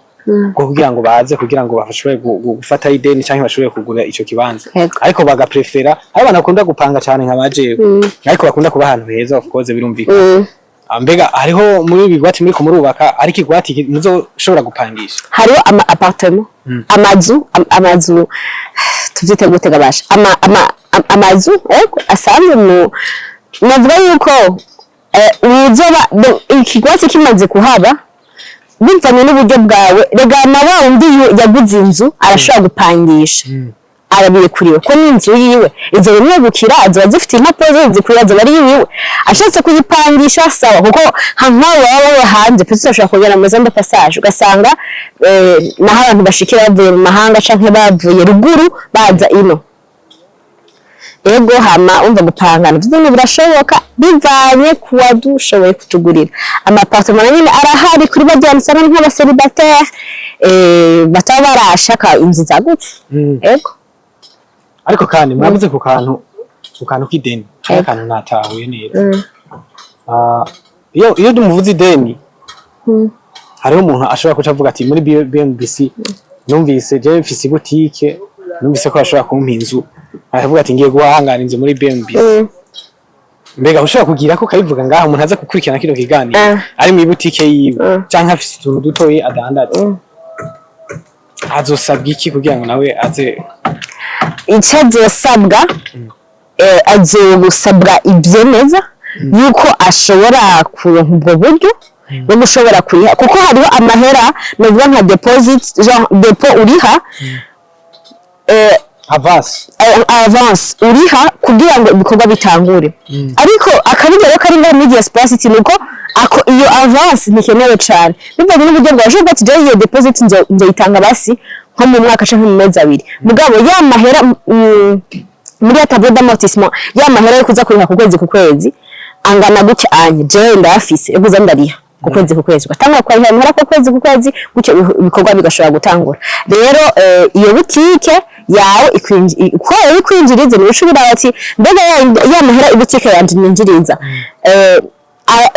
bwo kugira ngo baze, kugira ngo bashobore gufata ideni canke bashobore kugura ico kibanza. Ariko bagaprefera, hari abantu bakunda gupanga cane nka bajewe, ariko bakunda kuba ahantu heza, of course birumvikana. Ah, mbega hariho muri bigwati muri kumurubaka, ariko igwati muzoshobora gupangisha? Hariho ama appartement, amazu, amazu tuvyite gute gabasha, amazu ego asanzwe. Mu navuga yuko uzoba ikigwati kimaze kuhaba, bivanye n'uburyo bwawe. Rega na wa wundi yaguze inzu arashobora gupangisha, arabirekuriwe ko n'inzu yiwe izo bimwegukira, azoba zifite impapuro zose zikwiye, azoba ari iwiwe. Ashatse kuyipangisha, sawa, kuko nka nk'abo baba baba hanze peut-être bashobora kugera mu maison de passage, ugasanga naho abantu bashikira bavuye mu mahanga canke bavuye ruguru baza ino. Ego, hama umva, gupanga navyo nyene birashoboka bivanye ku wadushoboye kutugurira. Ama appartement nyene arahari kuri barya usanga ni nk'aba célibataire, bataba barashaka inzu zagutse. Ego. Ariko kandi mwavuze ku kantu k'ideni, hari akantu natahuye neza. Ah, iyo tumuvuze ideni, hariho umuntu ashobora kuca avuga ati: "Muri BMBC numvise, je mfise ibutike, numvise ko bashobora kumpa inzu." Aravuga ati: "Ngiye guhangana inzu muri BMBC." Mbega ushobora kugira ko kabivuga ngaha, umuntu aza gukurikirana kino kiganiro ari mu ibutike yiwe canke afise utuntu dutoyi adandaza, azosabwa iki kugira ngo nawe aze? Icyo azosabwa, azosabwa ivyemeza yuko ashobora kuronka ubwo buryo bwo gushobora kuriha, kuko hariho amahera novuga nka deposit, genre dépôt uriha, Avance. Avance uriha kugira ngo ibikorwa bitangure. Ariko akabirya rero kari ngaho muri Diaspora City nuko ako iyo avance ntikenewe cane, bivanye n'uburyo bwawe. Ushobora kuvuga ati: "Jewe iyo deposit nzoyitanga basi nko mu mwaka canke mu mezi 2." Mugabo ya mahera, muri ya tableau d'amortissement, ya mahera yo kuza kuriha ku kwezi ku kwezi angana gutya, anye jewe ndayafise yo kuza ndariha ku kwezi ku kwezi, ugatangura kwariha amahera ku kwezi ku kwezi gutyo, ibikorwa bigashobora gutangura. Rero iyo butike yawe uko ikwinjiriza, ni uca ubiraba ati: "Mbega ya mahera ibutike yanje ninjiriza,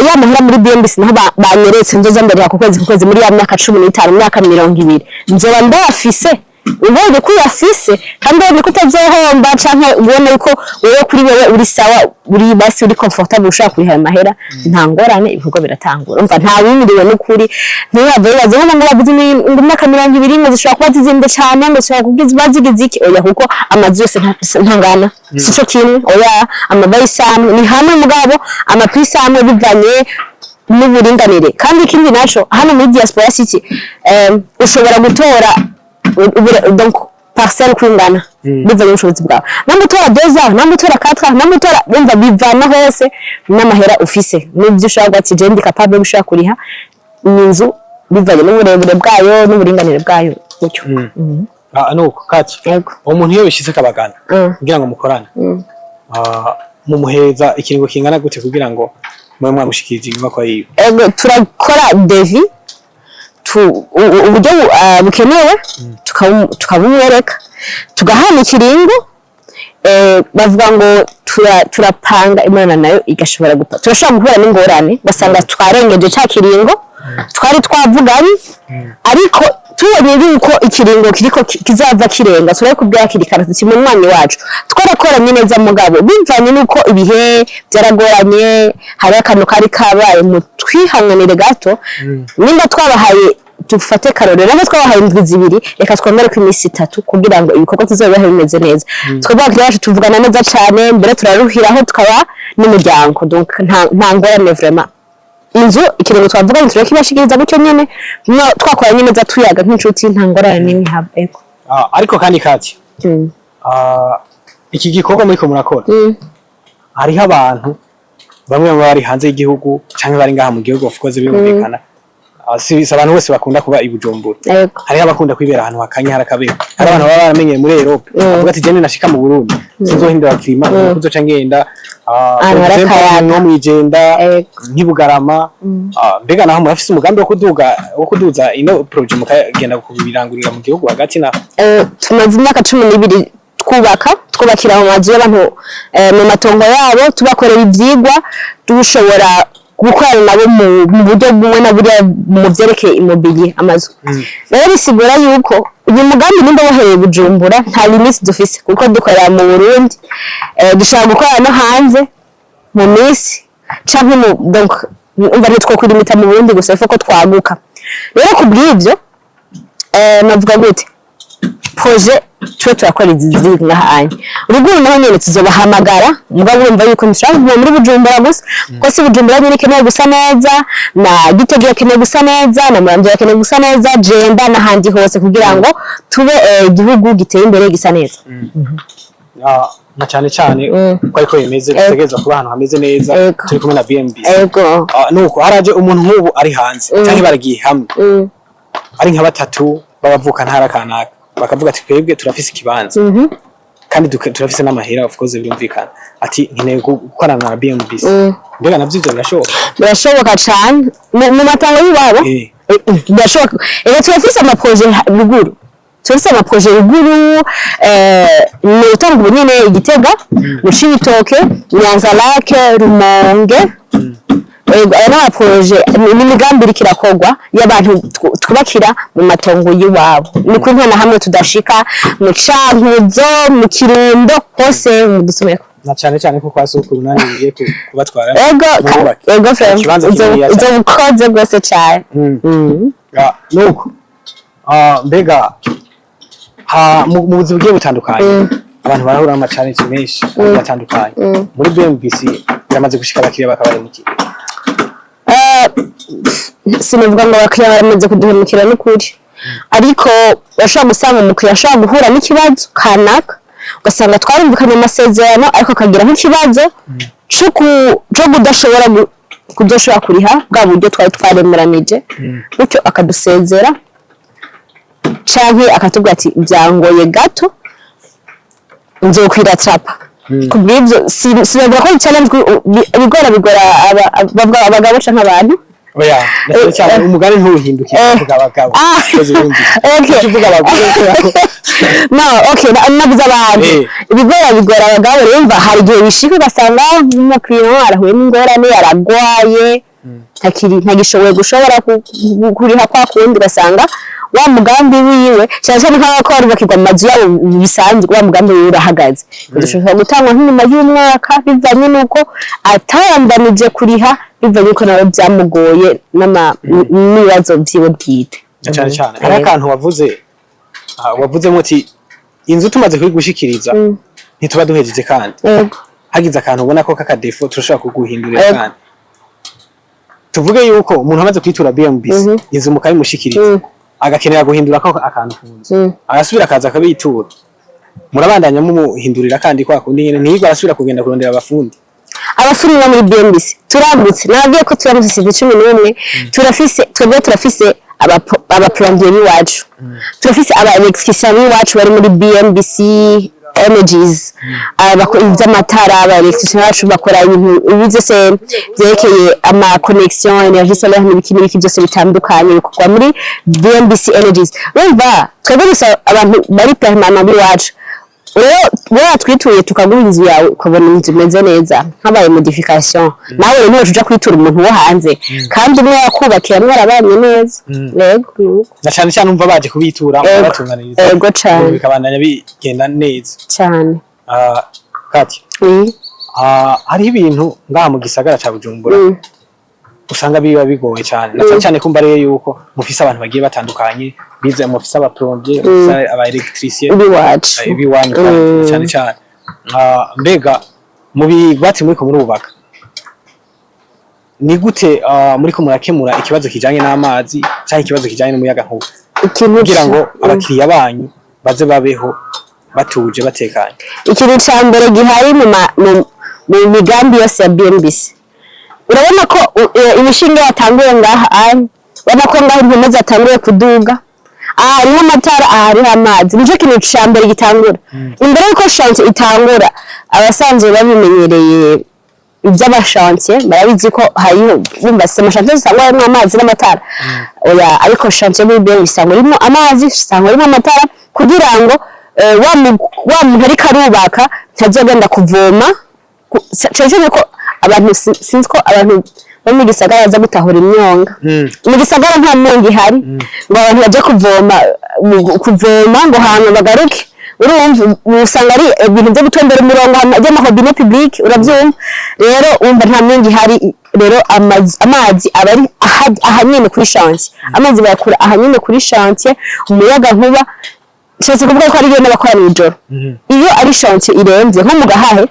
ya mahera muri BMBC naho banyeretse nzoza ndariha ku kwezi ku kwezi muri ya myaka 15, myaka 20, nzoba ndayafise?" Ubonye ko uyafise kandi ubonye ko utazohomba, canke ubone yuko wewe kuri wewe uri sawa, uri basi uri comfortable, ushobora kuriha ayo mahera, nta ngorane, ibikorwa biratangura. Umva, nta wimiriwe n'ukuri. Ntiwave wibaze ngo bavuze ngo imyaka 20 ngo zishobora kuba zizimvye cane, ngo zishobora kuba zigize iki. Oya, kuko amazu yose ntangana, sico kimwe, oya. Amabayisi amwe ni hamwe, mugabo ama prix amwe bivanye n'uburinganire. Kandi ikindi naco, hano muri Diaspora City, ushobora gutora donc parcelle kwingana bivanye n'ubushobozi bwawe, namwe utora 2 ans, namwe utora 4 ans, namwe utora, wumva bivana hose n'amahera ufise n'ibyo ushobora kuba ati: "Je ndi capable yo gushobora kuriha inzu", bivanye n'uburebure bwayo n'uburinganire bwayo gutyo. Ah, nuko kati Yego. uwo muntu iyo bishitse akabagana kugira ngo mukorane, mumuheza ikiringo kingana gute kugira ngo mube mwamushikirije inyubakwa yiwe? Ego, turakora devis, uburyo bukenewe tukabumwereka, tugahana ikiringo. Bavuga ngo turapanga, Imana nayo igashobora gupa. Turashobora guhura n'ingorane, ugasanga twarengeje ca kiringo twari twavuganye, ariko tubonye yuko ikiringo kiriko kizava kirenga, turabikubwira hakiri kare tuti: "Munywanyi wacu, twarakoranye neza, mugabo bivanye nuko ibihe byaragoranye, hari akantu kari kabaye, mu twihanganire gato. Nimba twabahaye, dufate karorero, nimba twabahaye indwi 2, reka twongere ko iminsi 3 kugira ngo ibikorwa tuzobibahe bimeze neza." Twebwe abakiriya bacu tuvugana neza cane, mbere turaruhiraho tukaba n'umuryango. Donc nta ngorane vraiment. Inzu ikiringo twavuganye turakibashikiriza gutyo nyene, twakoranye neza, tuyaga nk'inshuti, nta ngorane n'imwe haba. Ego. Ah, ariko kandi kati, iki gikorwa muriko murakora, hariho abantu bamwe baba bari hanze y'igihugu canke bari ngaha mu gihugu, of course birumvikana. Si abantu bose bakunda kuba i Bujumbura. Hariho abakunda kwibera ahantu hakanye, hari akabeho. Hari abantu baba baramenyeye muri Europe, bavuga ati: "Jene nashika mu Burundi sinzohindura climat, kuzoca ngenda Ahantu for hari example, akayaga. nko mw'Ijenda, nk'ibugarama." Mbega naho murafise umugambi wo kuduza ino projet, mukagenda kubirangurira mu gihugu hagati na Tumaze imyaka 12 twubaka, twubakira mu mazu y'abantu, mu matongo yabo, tubakorera ivyigwa, dushobora gukorana nabo mu buryo bumwe na buriya mu vyerekeye immobilier, amazu. Rero bisigura yuko uyu mugambi, nimba wahereye Bujumbura, nta limite dufise, kuko dukorera mu Burundi, dushobora gukorera no hanze mu minsi canke mu, donc umva, ntitwo kwilimita mu Burundi gusa, il ko twaguka. Rero kubw'ivyo, navuga gute, projet twe turakora izi ziri ngaha ruguru, naho nyene tuzobahamagara. Mugabo urumva yuko ntishobora kuguma muri Bujumbura gusa, kuko si Bujumbura nyene ikeneye gusa neza, na Gitega ikeneye gusa neza, na Muramvya ikeneye gusa neza, Jenda n'ahandi hose, kugira ngo tube igihugu giteye imbere, gisa neza. Ah, na cyane cyane ko ariko bimeze, dutegerezwa kuba ahantu hameze neza. Turi kumwe na BMB. Ah, nuko haraje umuntu nk'ubu ari hanze canke baragiye hamwe ari nka batatu b'abavuka ntara kanaka, bakavuga ati: "Twebwe turafise ikibanza." Kandi turafise n'amahera, of course, birumvikana, ati nkeneye gukorana na BMBC. Mbega navyo ivyo birashoboka? Birashoboka cane, mu matongo y'iwabo. Birashoboka. Ega turafise ama projets ruguru, turafise ama projets ruguru, ni utanga ubu nyene Igitega, mu Cibitoke, Nyanza Lac, Rumonge. Ego, aya ni ama projets, ni imigambi iriko irakorwa y'abantu twubakira mu matongo y'iwabo. Ni kuri nta na hamwe tudashika, mu Cankuzo, mu Kirundo, hose mu dusomeko. Na cane cane ko kwa sokuru nani ngiye kubatwara. Ego. Mwubake. Ego frère. Ikibanza kininiya cane. Uzo ukoze rwose cane. Ya, nuko mbega mu buzi bugiye butandukanye abantu barahura n'ama challenge menshi agiye atandukanye, muri BMBC biramaze gushika abakiriya bakabaremukira? Sinavuga ngo abakiriya baramaze kuduhemukira n'ukuri, ariko bashobora gusanga umukiriya ashobora guhura n'ikibazo kanaka, ugasanga twarumvikanye amasezerano, ariko akagira nk'ikibazo co kudashobora kudoshobora kuriha bwa buryo twari twaremeranije, bityo akadusezera canke akatubwira ati byangoye gato, nzokwirattrapa. Kubw'ivyo sinavuga ko ari challenge, bigora bavuga abagabo canke abantu. Oya, na cyane cyane umugani ntuhindukire uvuga abagabo. Koze birumvikana. Okay. Uvuga abagore kubera ko No, okay, navuze abantu. Bigora abagabo. Rero hari igihe bishika ugasanga nk'umukiriya arahuye n'ingorane, aragwaye, ntakiri, ntagishoboye gushobora kuriha kwa kundi, ugasanga wa mugambi wiwe, cyane cyane nk'abakora barubakirwa mu mazu yabo bisanzwe, wa mugambi wiwe urahagaze. Ushobora gutangwa nk'inyuma y'umwaka, bivanye n'uko atabandanije kuriha, bivanye n'uko nawe byamugoye n'ibibazo vyiwe bwite. Na cyane cyane hari akantu wavuze, wavuzemo uti inzu tumaze kuyigushikiriza ntituba duhejeje, kandi hagize akantu ubona ko kaka défaut turashobora kuguhindurira. Kandi tuvuge yuko umuntu amaze kwitura BMBC, inzu mukayimushikiriza, agakenera guhindura ko akantu ku nzu, agasubira akaza akabitura, murabandanya mumuhindurira kandi kwa kundi nyene, ntiyigwa arasubira kugenda kurondera abafundi? Abafundi bo muri BMBC turagutse, nababwiye ko turi amasosiyete 11. Turafise, twebwe turafise aba plombier b'iwacu, turafise aba électricien b'iwacu bari muri BMBC Energies, bakora iby'amatara. Aba électricien bacu bakora ibintu ibi byose byerekeye ama connexion, énergie solaire n'ibiki n'ibiki byose bitandukanye bikorwa muri BMBC Energies. Urumva twebwe gusa abantu bari permanent b'iwacu. Rero wowe twituye tukaguha inzu yawe, ukabona inzu imeze neza, habaye modification, nawe rero ntiwoca uja kwitura umuntu wo hanze kandi umwe yakubakira mwarabanye neza. Yego, nuko. Na cyane cyane umva baje kubitura, mukabatunganiriza, Ego cane. bikabandanya bigenda neza. Cane. Katia, Oui. Hariho ibintu ngaha mu gisagara ca Bujumbura usanga biba bigoye cyane, na cyane cyane kumva rero yuko mufise abantu bagiye batandukanye bize, mufise aba plombier, mufise aba électricien Iwacu. Ibiwanyu cyane cyane. Mbega mu bigwati muriko murubaka, ni gute muriko murakemura ikibazo kijanye n'amazi canke ikibazo kijanye n'umuyagankuba Ikintu kugira ngo abakiriya banyu baze babeho batuje, batekanye? Ikintu ca mbere gihari mu migambi yose ya BMBC, urabona ko imishinga yatanguye ngaha anye, urabona ko ngaha impome zatanguye kuduga, aha hariho amatara, aha hariho amazi. Nico kintu ca mbere gitangura imbere yuko chantier itangura. Abasanzwe babimenyereye iby'ama chantier barabizi ko hariho, bumva si ama chantier usanga harimwo amazi n'amatara, oya, ariko chantier muri BMBC usanga irimo amazi, usanga irimo amatara, kugira ngo wa muntu ariko arubaka ntazogenda kuvoma cane cane ko abantu sinzi ko abantu bo mu gisagara baza gutahura imyonga. Mu gisagara nta myonga ihari ngo abantu baje kuvoma, kuvoma ngo hanyuma bagaruke. Urumva usanga ari ibintu byo gutondera umurongo by'ama robinet public, urabyumva. Rero wumva nta myonga ihari. Rero amazi aba ari aha nyene kuri chantier, amazi bayakura aha nyene kuri chantier. Umuyaga nkuba, nshatse kuvuga ko ari yo n'abakora mw'ijoro. Iyo ari chantier irenze nko mu Gahahe,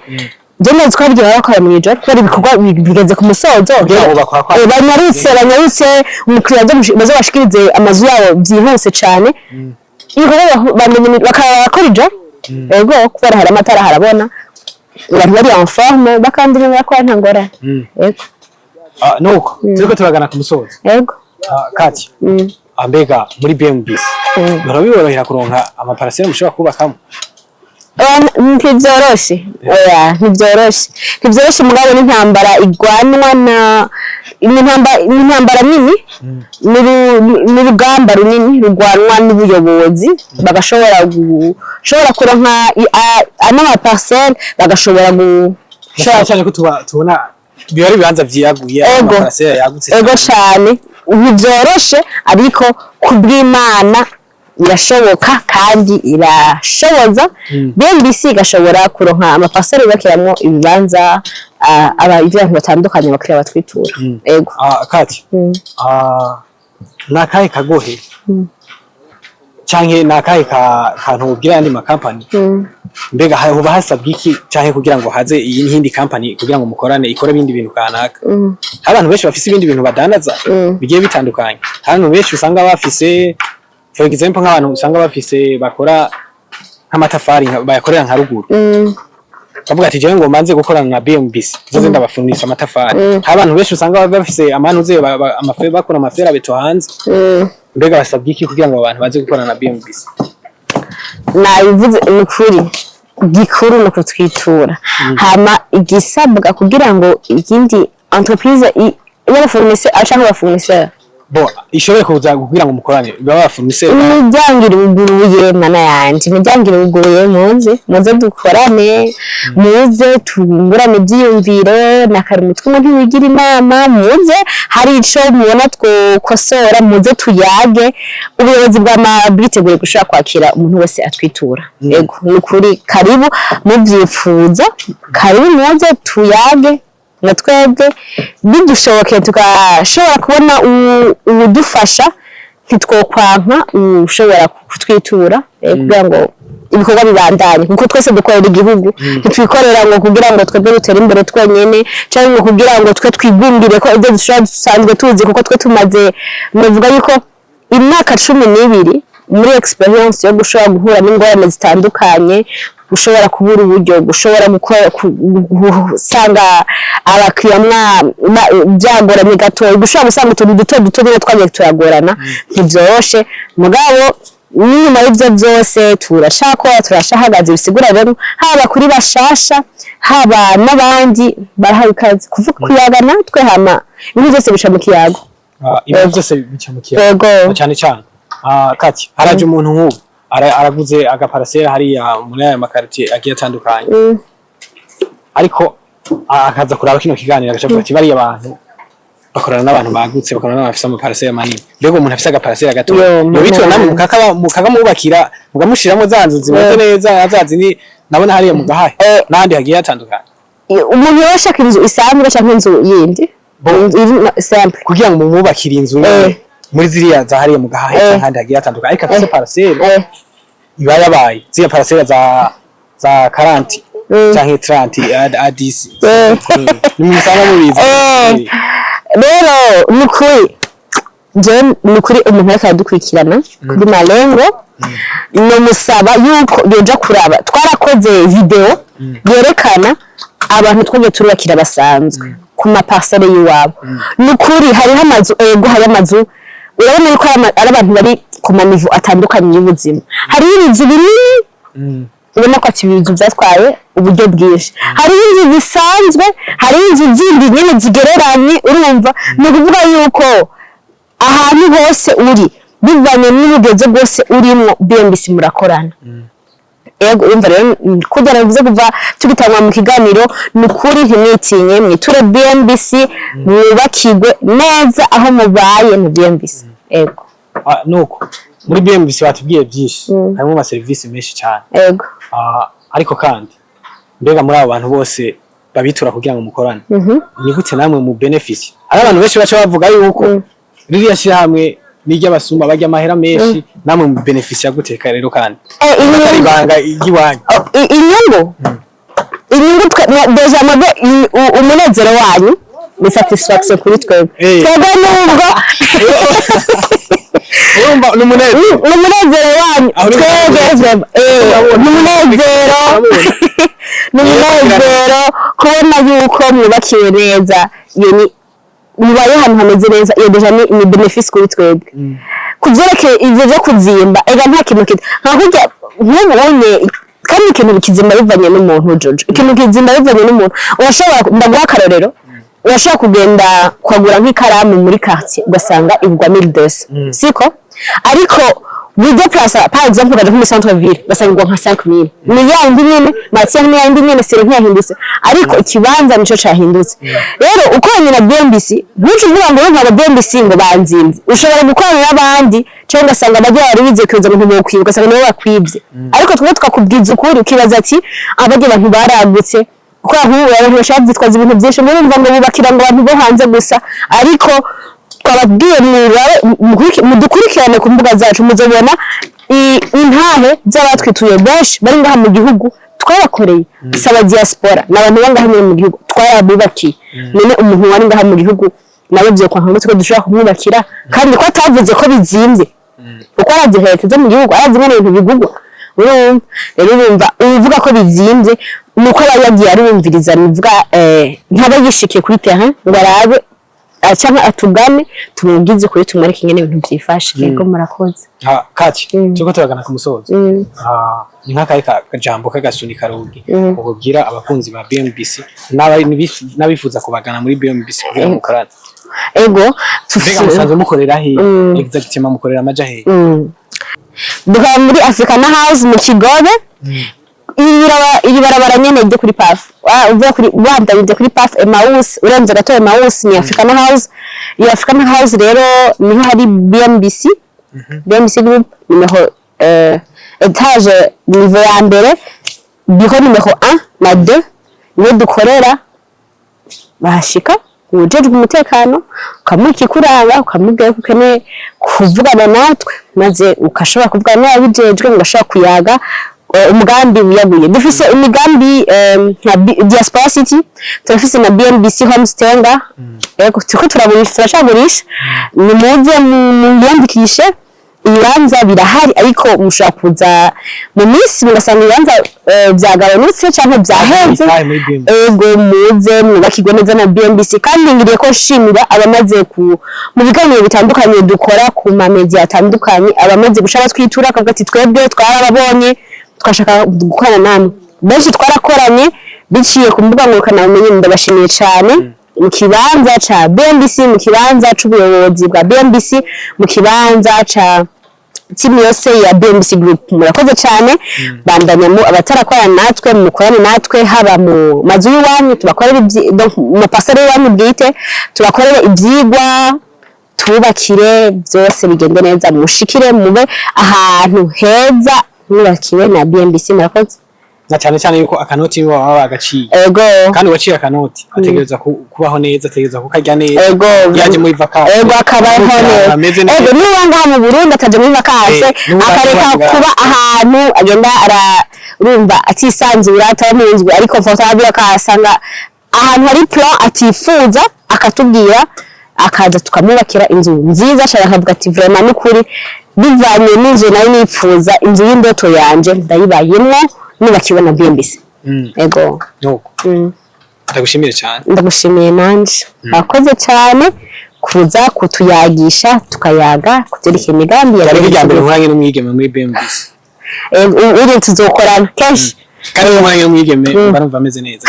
je ndazi ko hari igihe baba bakora mw'ijoro kubera ibikorwa bigeze ku musozo. Kugira ngo bakora Banyarutse umukiriya bazobashikirize amazu yabo byihuse cane. Ibikorwa bamenye bakaba bakora ijoro, ego, kubera hari amatara, harabona, abantu bari en forme, bakandira, bakora, nta ngorane. Ego. Nuko turiko turagana ku musozo. Ego. Katia, mbega muri BMBC bihora biborohera kuronka ama parcelles mushobora kubakamo? Oya, ntivyoroshe, oya, ntivyoroshe, ntivyoroshe. Mugabo n'intambara igwanwa na ni intambara nini, n'urugamba runini rugwanwa n'ubuyobozi, bagashobora gushobora kuronka ano ma parcelle, bagashobora Cyane cyane ko tubona biba ari ibibanza vyiyaguye, Ego. ama parcelle yagutse. Ego cane, ntibyoroshe, ariko kubw'Imana irashoboka kandi irashoboza. BMBC igashobora kuronka ama parcelle yubakiramwo ibibanza, aba ivy'abantu batandukanye, abakiriya batwitura. Ego. Ah, Kati, ni akahe kagohe canke ni akahe kantu ubwira ayandi makampani? Mbega hoba hasabwa iki canke kugira ngo haze iyi yindi kampani kugira ngo mukorane, ikore ibindi bintu kanaka? Hari abantu benshi bafise ibindi bintu badandaza bigiye bitandukanye. Hari abantu benshi usanga bafise, for example, nk'abantu usanga bafise bakora nk'amatafari, bayakorera nka ruguru, bavuga ati: "Jewe ngo manze gukorana na BMBC, zoze ndabafundisha amatafari." Hari abantu benshi usanga bafise amanuze amafe, bakora ama fer à béton hanze. Mbega basabwa iki kugira ngo abantu baze gukorana na BMBC? Nabivuze, ni ukuri gikuru ni ukutwitura. Hama igisabwa kugira ngo ikindi entreprise y'aba fournisseur canke aba fournisseur Bo ishobore kuza kugira ngo mukorane, baba ba fournisseur. Imiryango iruguruye, mana yanje, imiryango iruguruye. Muze, muze dukorane, muze tungurane ivyiyumviro. Na kare umutwe umwe ntiwigira inama. Muze, hari ico mubona twokosora, muze tuyage. Ubuyobozi bwama bwiteguye gushobora kwakira umuntu wese atwitura. Ego, ni ukuri, karibu muvyifuza, karibu muze tuyage. Na twebwe bidushobokeye tugashobora kubona uwudufasha, ntitwokwanka ushobora kutwitura, kugira ngo ibikorwa bibandanye, kuko twese dukorera igihugu. Ntitwikorera ngo kugira ngo twebwe dutere imbere twenyene, cyangwa ngo kugira ngo twe twigumbire ko ibyo dushobora dusanzwe tuzi, kuko twe tumaze, navuga yuko imyaka 12 muri experience yo gushobora guhura n'ingorane zitandukanye, gushobora kubura uburyo, gushobora gukora, gusanga abakiriya byagoranye gatoya, gushobora gusanga utuntu duto duto nyine twagiye turagorana. Ntibyoroshe, mugabo n'inyuma y'ibyo byose turacakora, turacahagaze. Bisigura rero haba kuri bashasha, haba n'abandi, barahawe ikaze kuvuga, kuyaga natwe. Hama ibintu byose bica mu kiyago. Ah, ibintu byose bica mu kiyago. Yego. Cyane cyane. Ah, Kati, haraje umuntu nk'ubu araguze aga parcelle hariya muri aya ma quartier agiye atandukanye, ariko akaza kuraba kino kiganiro, agaca avuga ati: "Bariya abantu bakorana n'abantu bagutse, bakorana n'abantu bafise ama parcelle manini. Mbega umuntu afise aga parcelle gato Yo, yobitura namwe mukakamwubakira, mukamushiramwo za nzu zimeze neza, za zindi nabona hariya mu Gahahe n'ahandi hagiye hatandukanye?" Umuntu yoba ashaka inzu isanzwe canke inzu yindi? Inzu iri simple. Kugira ngo mumwubakire inzu nyene muri ziriya za hariya mu Gahahe canke ahandi hagiye hatandukanye, ariko afise parcelle iba yabaye ziriya parcelle za 40 canke 30 adisi ni musanga mubizi. Rero ni ukuri, jewe ni ukuri, umuntu ariko aradukurikirana kuri Malengo, nomusaba yuko yoja kuraba. Twarakoze video yerekana abantu twagiye turubakira basanzwe ku ma parcelle y'iwabo. Ni ukuri hariho amazu, ego, hariho amazu, urabona yuko ari abantu bari ku ma niveau atandukanye y'ubuzima. Hariho ibizu binini, ubona ko ati ibizu byatwaye uburyo bwinshi. Hariho inzu zisanzwe, hariho inzu zindi nyine zigereranye. Urumva, ni ukuvuga yuko ahantu hose uri, bivanye n'ubugezo bwose urimwo, BMBC murakorana. Ego, urumva rero, kurya nabivuze kuva tugitangwa mu kiganiro, ni ukuri ntimwitinye, mwiture BMBC, mwubakirwe neza aho mubaye mu BMBC. Ego. Ah, nuko muri BMBC batubwiye byinshi, harimo amaserivisi menshi cyane. Ego. Ah, ariko kandi mbega muri abo bantu bose babitura kugira ngo mukorane, ni gute namwe mu benefit? Hari abantu benshi baca bavuga yuko ririya shyirahamwe n'iry'abasuma, barya amahera menshi. Namwe mu benefit gute rero kandi atari ibanga ry'iwanyu? Oh, inyungu déjà mwebwe umunezero wanyu ni satisfaction kuri twebwe. Twebwe nubwo Urumva ni umunezero. Ni umunezero wanyu. Aho uri Twebwe umunezero. ni umunezero, ni umunezero kubona yuko mwubakiwe neza, iyo ni mubaye ahantu hameze neza, iyo déjà ni bénéfice kuri twebwe. Ku vyerekeye ivyo vyo kuzimba, ega nta kintu kita nka kurya nk'ubu unye Kandi ikintu kizima bivanye n'umuntu, Jojo, ikintu kizima bivanye n'umuntu. Urashobora, ndaguha akarorero, urashobora kugenda kwagura nk'ikaramu muri quartier ugasanga igurwa 1200, siko? Ariko widéplaça, par exemple ukaja nko muri centre ville, ugasanga igurwa nka 5000. Ni ya yindi nyene matière, ni ya yindi nyene, sere ntiyahindutse, ariko ikibanza nico cahindutse. Rero ukoranye na BMBC, ntuce uvuga ngo urumva aba BMBC ngo banzimvye. Ushobora gukorana n'abandi cyangwa ugasanga bajya bari bizeye kuza ngo ntibokwiba, ugasanga nibo bakwibye. Ariko twebwe tukakubwiza ukuri, ukibaza ati abarya abantu baragutse, kuko nk'ubu abantu bashaka byitwaza ibintu byinshi, murumva ngo bubakira ngo abantu bo hanze gusa. Ariko twababwiye mudukurikirane ku mbuga zacu, muzobona intahe z'abatwituye benshi bari ngaha mu gihugu twabakoreye. Saba diaspora, ni abantu bo ngaha nyine mu gihugu twarabubakiye. None umuntu wari ngaha mu gihugu nawe vyokwanka ngo dushobora kumwubakira, kandi ko atavuze ko bizimvye, kuko arazi leta zo mu gihugu, arazi ingene ibintu bigurwa. Urumva rero, urumva uvuga ko bizimvye nuko aba yagiye arumviriza, nivuga ntaba yishikiye kuri terrain ngo arabe, canke atugane tumubwize ukuri, tumwereke ingene ibintu vyifashe. Yego, murakoze. Ah, Kati, turiko turagana ku musozo. Ah, ni nk'akahe kajambo k'agasunika rugi ubabwira abakunzi ba BMBC n'abifuza kubagana muri BMBC kugira ngo mukorane? Ego. Mbega tufise musanzwe mukorera he exactement? Mukorera amaja he? Dukora muri Africana House mu Kigobe. Iri barabara nyene ryo kuri PAF, uvuye kuri wandabije kuri PAF Emmaus, urenze gato Emmaus, ni Africana House. Iyo Africana House rero niho hari BMBC, BMBC Group, numéro étage niveau ya mbere, bureau numéro 1 na 2, niho dukorera. Bahashika uwujejwe umutekano ukamuha ikikuranga, ukamubwira ko ukeneye kuvugana natwe, maze ukashobora kuvugana n'ababijejwe, mugashobora kuyaga umugambi wiyaguye. Dufise imigambi nka Diaspora City, turafise na BNBC Homestenga. Yego, turiko turagurisha, turacagurisha. Nimuze mwiyandikishe, ibibanza birahari, ariko mushobora kuza mu minsi mugasanga ibibanza vyagabanutse canke vyaheze. Itahe muri BMBC. Ego, muze mwubakirwe neza na BMBC. Kandi ngiriye ko nshimira abamaze ku mu biganiro bitandukanye dukora ku ma media atandukanye, abamaze guca batwitura akavuga ati twebwe twarababonye, twashaka gukorana namwe. Benshi twarakoranye biciye ku mbuga ngurukanabumenyi, ndabashimiye cyane. Mu kibanza ca BMBC, mu kibanza c'ubuyobozi bwa BMBC, mu kibanza ca timu yose ya BMBC Group, murakoze cyane. Bandanyamo abatarakorana natwe, mukorane natwe, haba mu mazu y'iwanyu tubakorere donc mu maparcelle y'iwanyu bwite tubakorere ivyigwa, tubakire, byose bigende neza, mushikire mube ahantu heza mwubakiwe na BMBC. Murakoze. Na cyane cyane yuko akanoti nibo baba bagaciye. Ego. Kandi uwaciye akanoti ategereza kubaho neza, ategereza kukarya neza. Ego. Yaje muri vacances. Ego, akabaho neza. Ameze neza. Ego, niba ngaha mu Burundi ataje muri vacances, n'ubu akareka ngaha. kuba ahantu agenda arumva atisanzura, ataba mu nzu ari confortable, akahasanga ahantu hari plan atifuza, akatubwira, akaza tukamwubakira inzu nziza cyane, akavuga ati vraiment n'ukuri bivanye n'inzu nayo nifuza, inzu y'indoto yanje ndayibayemwo nubakiwe na BMBC. Ego. Nuko ndagushimire cyane. Ndagushimiye nanje, mwakoze cyane kuza kutuyagisha, tukayaga kuvyerekeye imigambi ya Byari BMBC. irya mbere nkoranye n'umwigeme muri BMBC. Uri tuzokorana kenshi. Kandi nkoranye n'umwigeme mba numva ameze neza.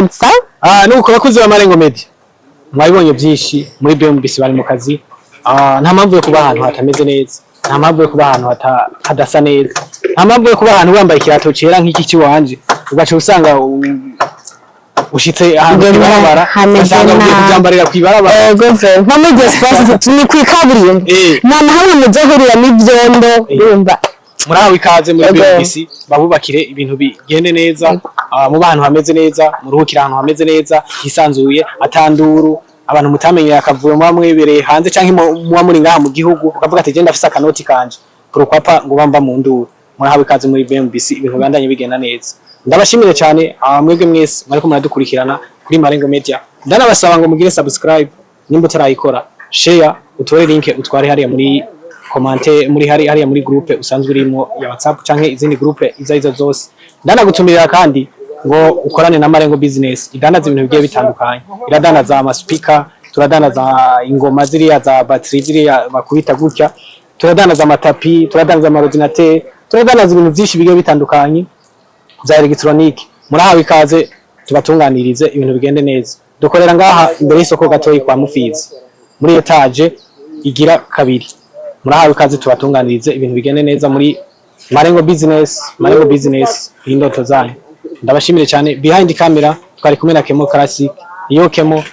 Sawa. Ah, nuko bakuzi ba Marengo Media, mwabibonye byinshi muri BMBC, bari mu kazi. Ah, nta mpamvu yo kuba ahantu hatameze neza, nta mpamvu yo kuba ahantu hadasa neza, nta mpamvu yo kuba ahantu wambaye ikirato cera nk'iki kiwanje, ugaca usanga ushitse ahantu Ugenda kw'ibarabara, hameze ugasanga ugiye nabi. kubyambarira kw'ibarabara. Ego, nko muri diaspora ni kwikaburimbo, nta na hamwe muzohurira n'ivyondo, urumva. Murahawe ikaze muri Ego. BMBC, babubakire ibintu bigende neza, mu bantu hameze neza, muruhukire ahantu hameze neza hisanzuye, atanduru abantu mutamenyeye akavuyo muba mwebereye hanze canke muba muri ngaha mu gihugu, ukavuga ati genda afise akanoti kanje, pourquoi pas ngo bamba mu nduru. Murahawe ikaze muri BMBC, ibintu bibandanye bigenda neza. Ndabashimire cyane, mwebwe mwese mwariko muradukurikirana kuri Marengo Media. Ndanabasaba ngo mugire subscribe nimba utarayikora, share, utore link utware hariya muri commentaire, muri hari hariya muri groupe usanzwe urimo ya WhatsApp canke izindi groupe izo arizo zose. Ndanagutumirira kandi ngo ukorane na Marengo Business, idandaza ibintu bigiye bitandukanye. Iradandaza ama speaker, turadandaza ingoma ziriya za batterie ziriya bakubita gutya, turadandaza amatapi, turadandaza ama ordinateur. Turadandaza ibintu byinshi bigiye bitandukanye bya elegitoronike. Murahawe ikaze, tubatunganirize ibintu bigende neza. Dukorera ngaha imbere y'isoko gatoyi kwa Mufizi, muri étage igira kabiri. Murahawe ikaze, tubatunganirize ibintu bigende neza muri Marengo Business. Marengo Business, indoto zanyu. Ndabashimire cyane. Behind camera twari kumwe na Kemo Classic. Iyo Kemo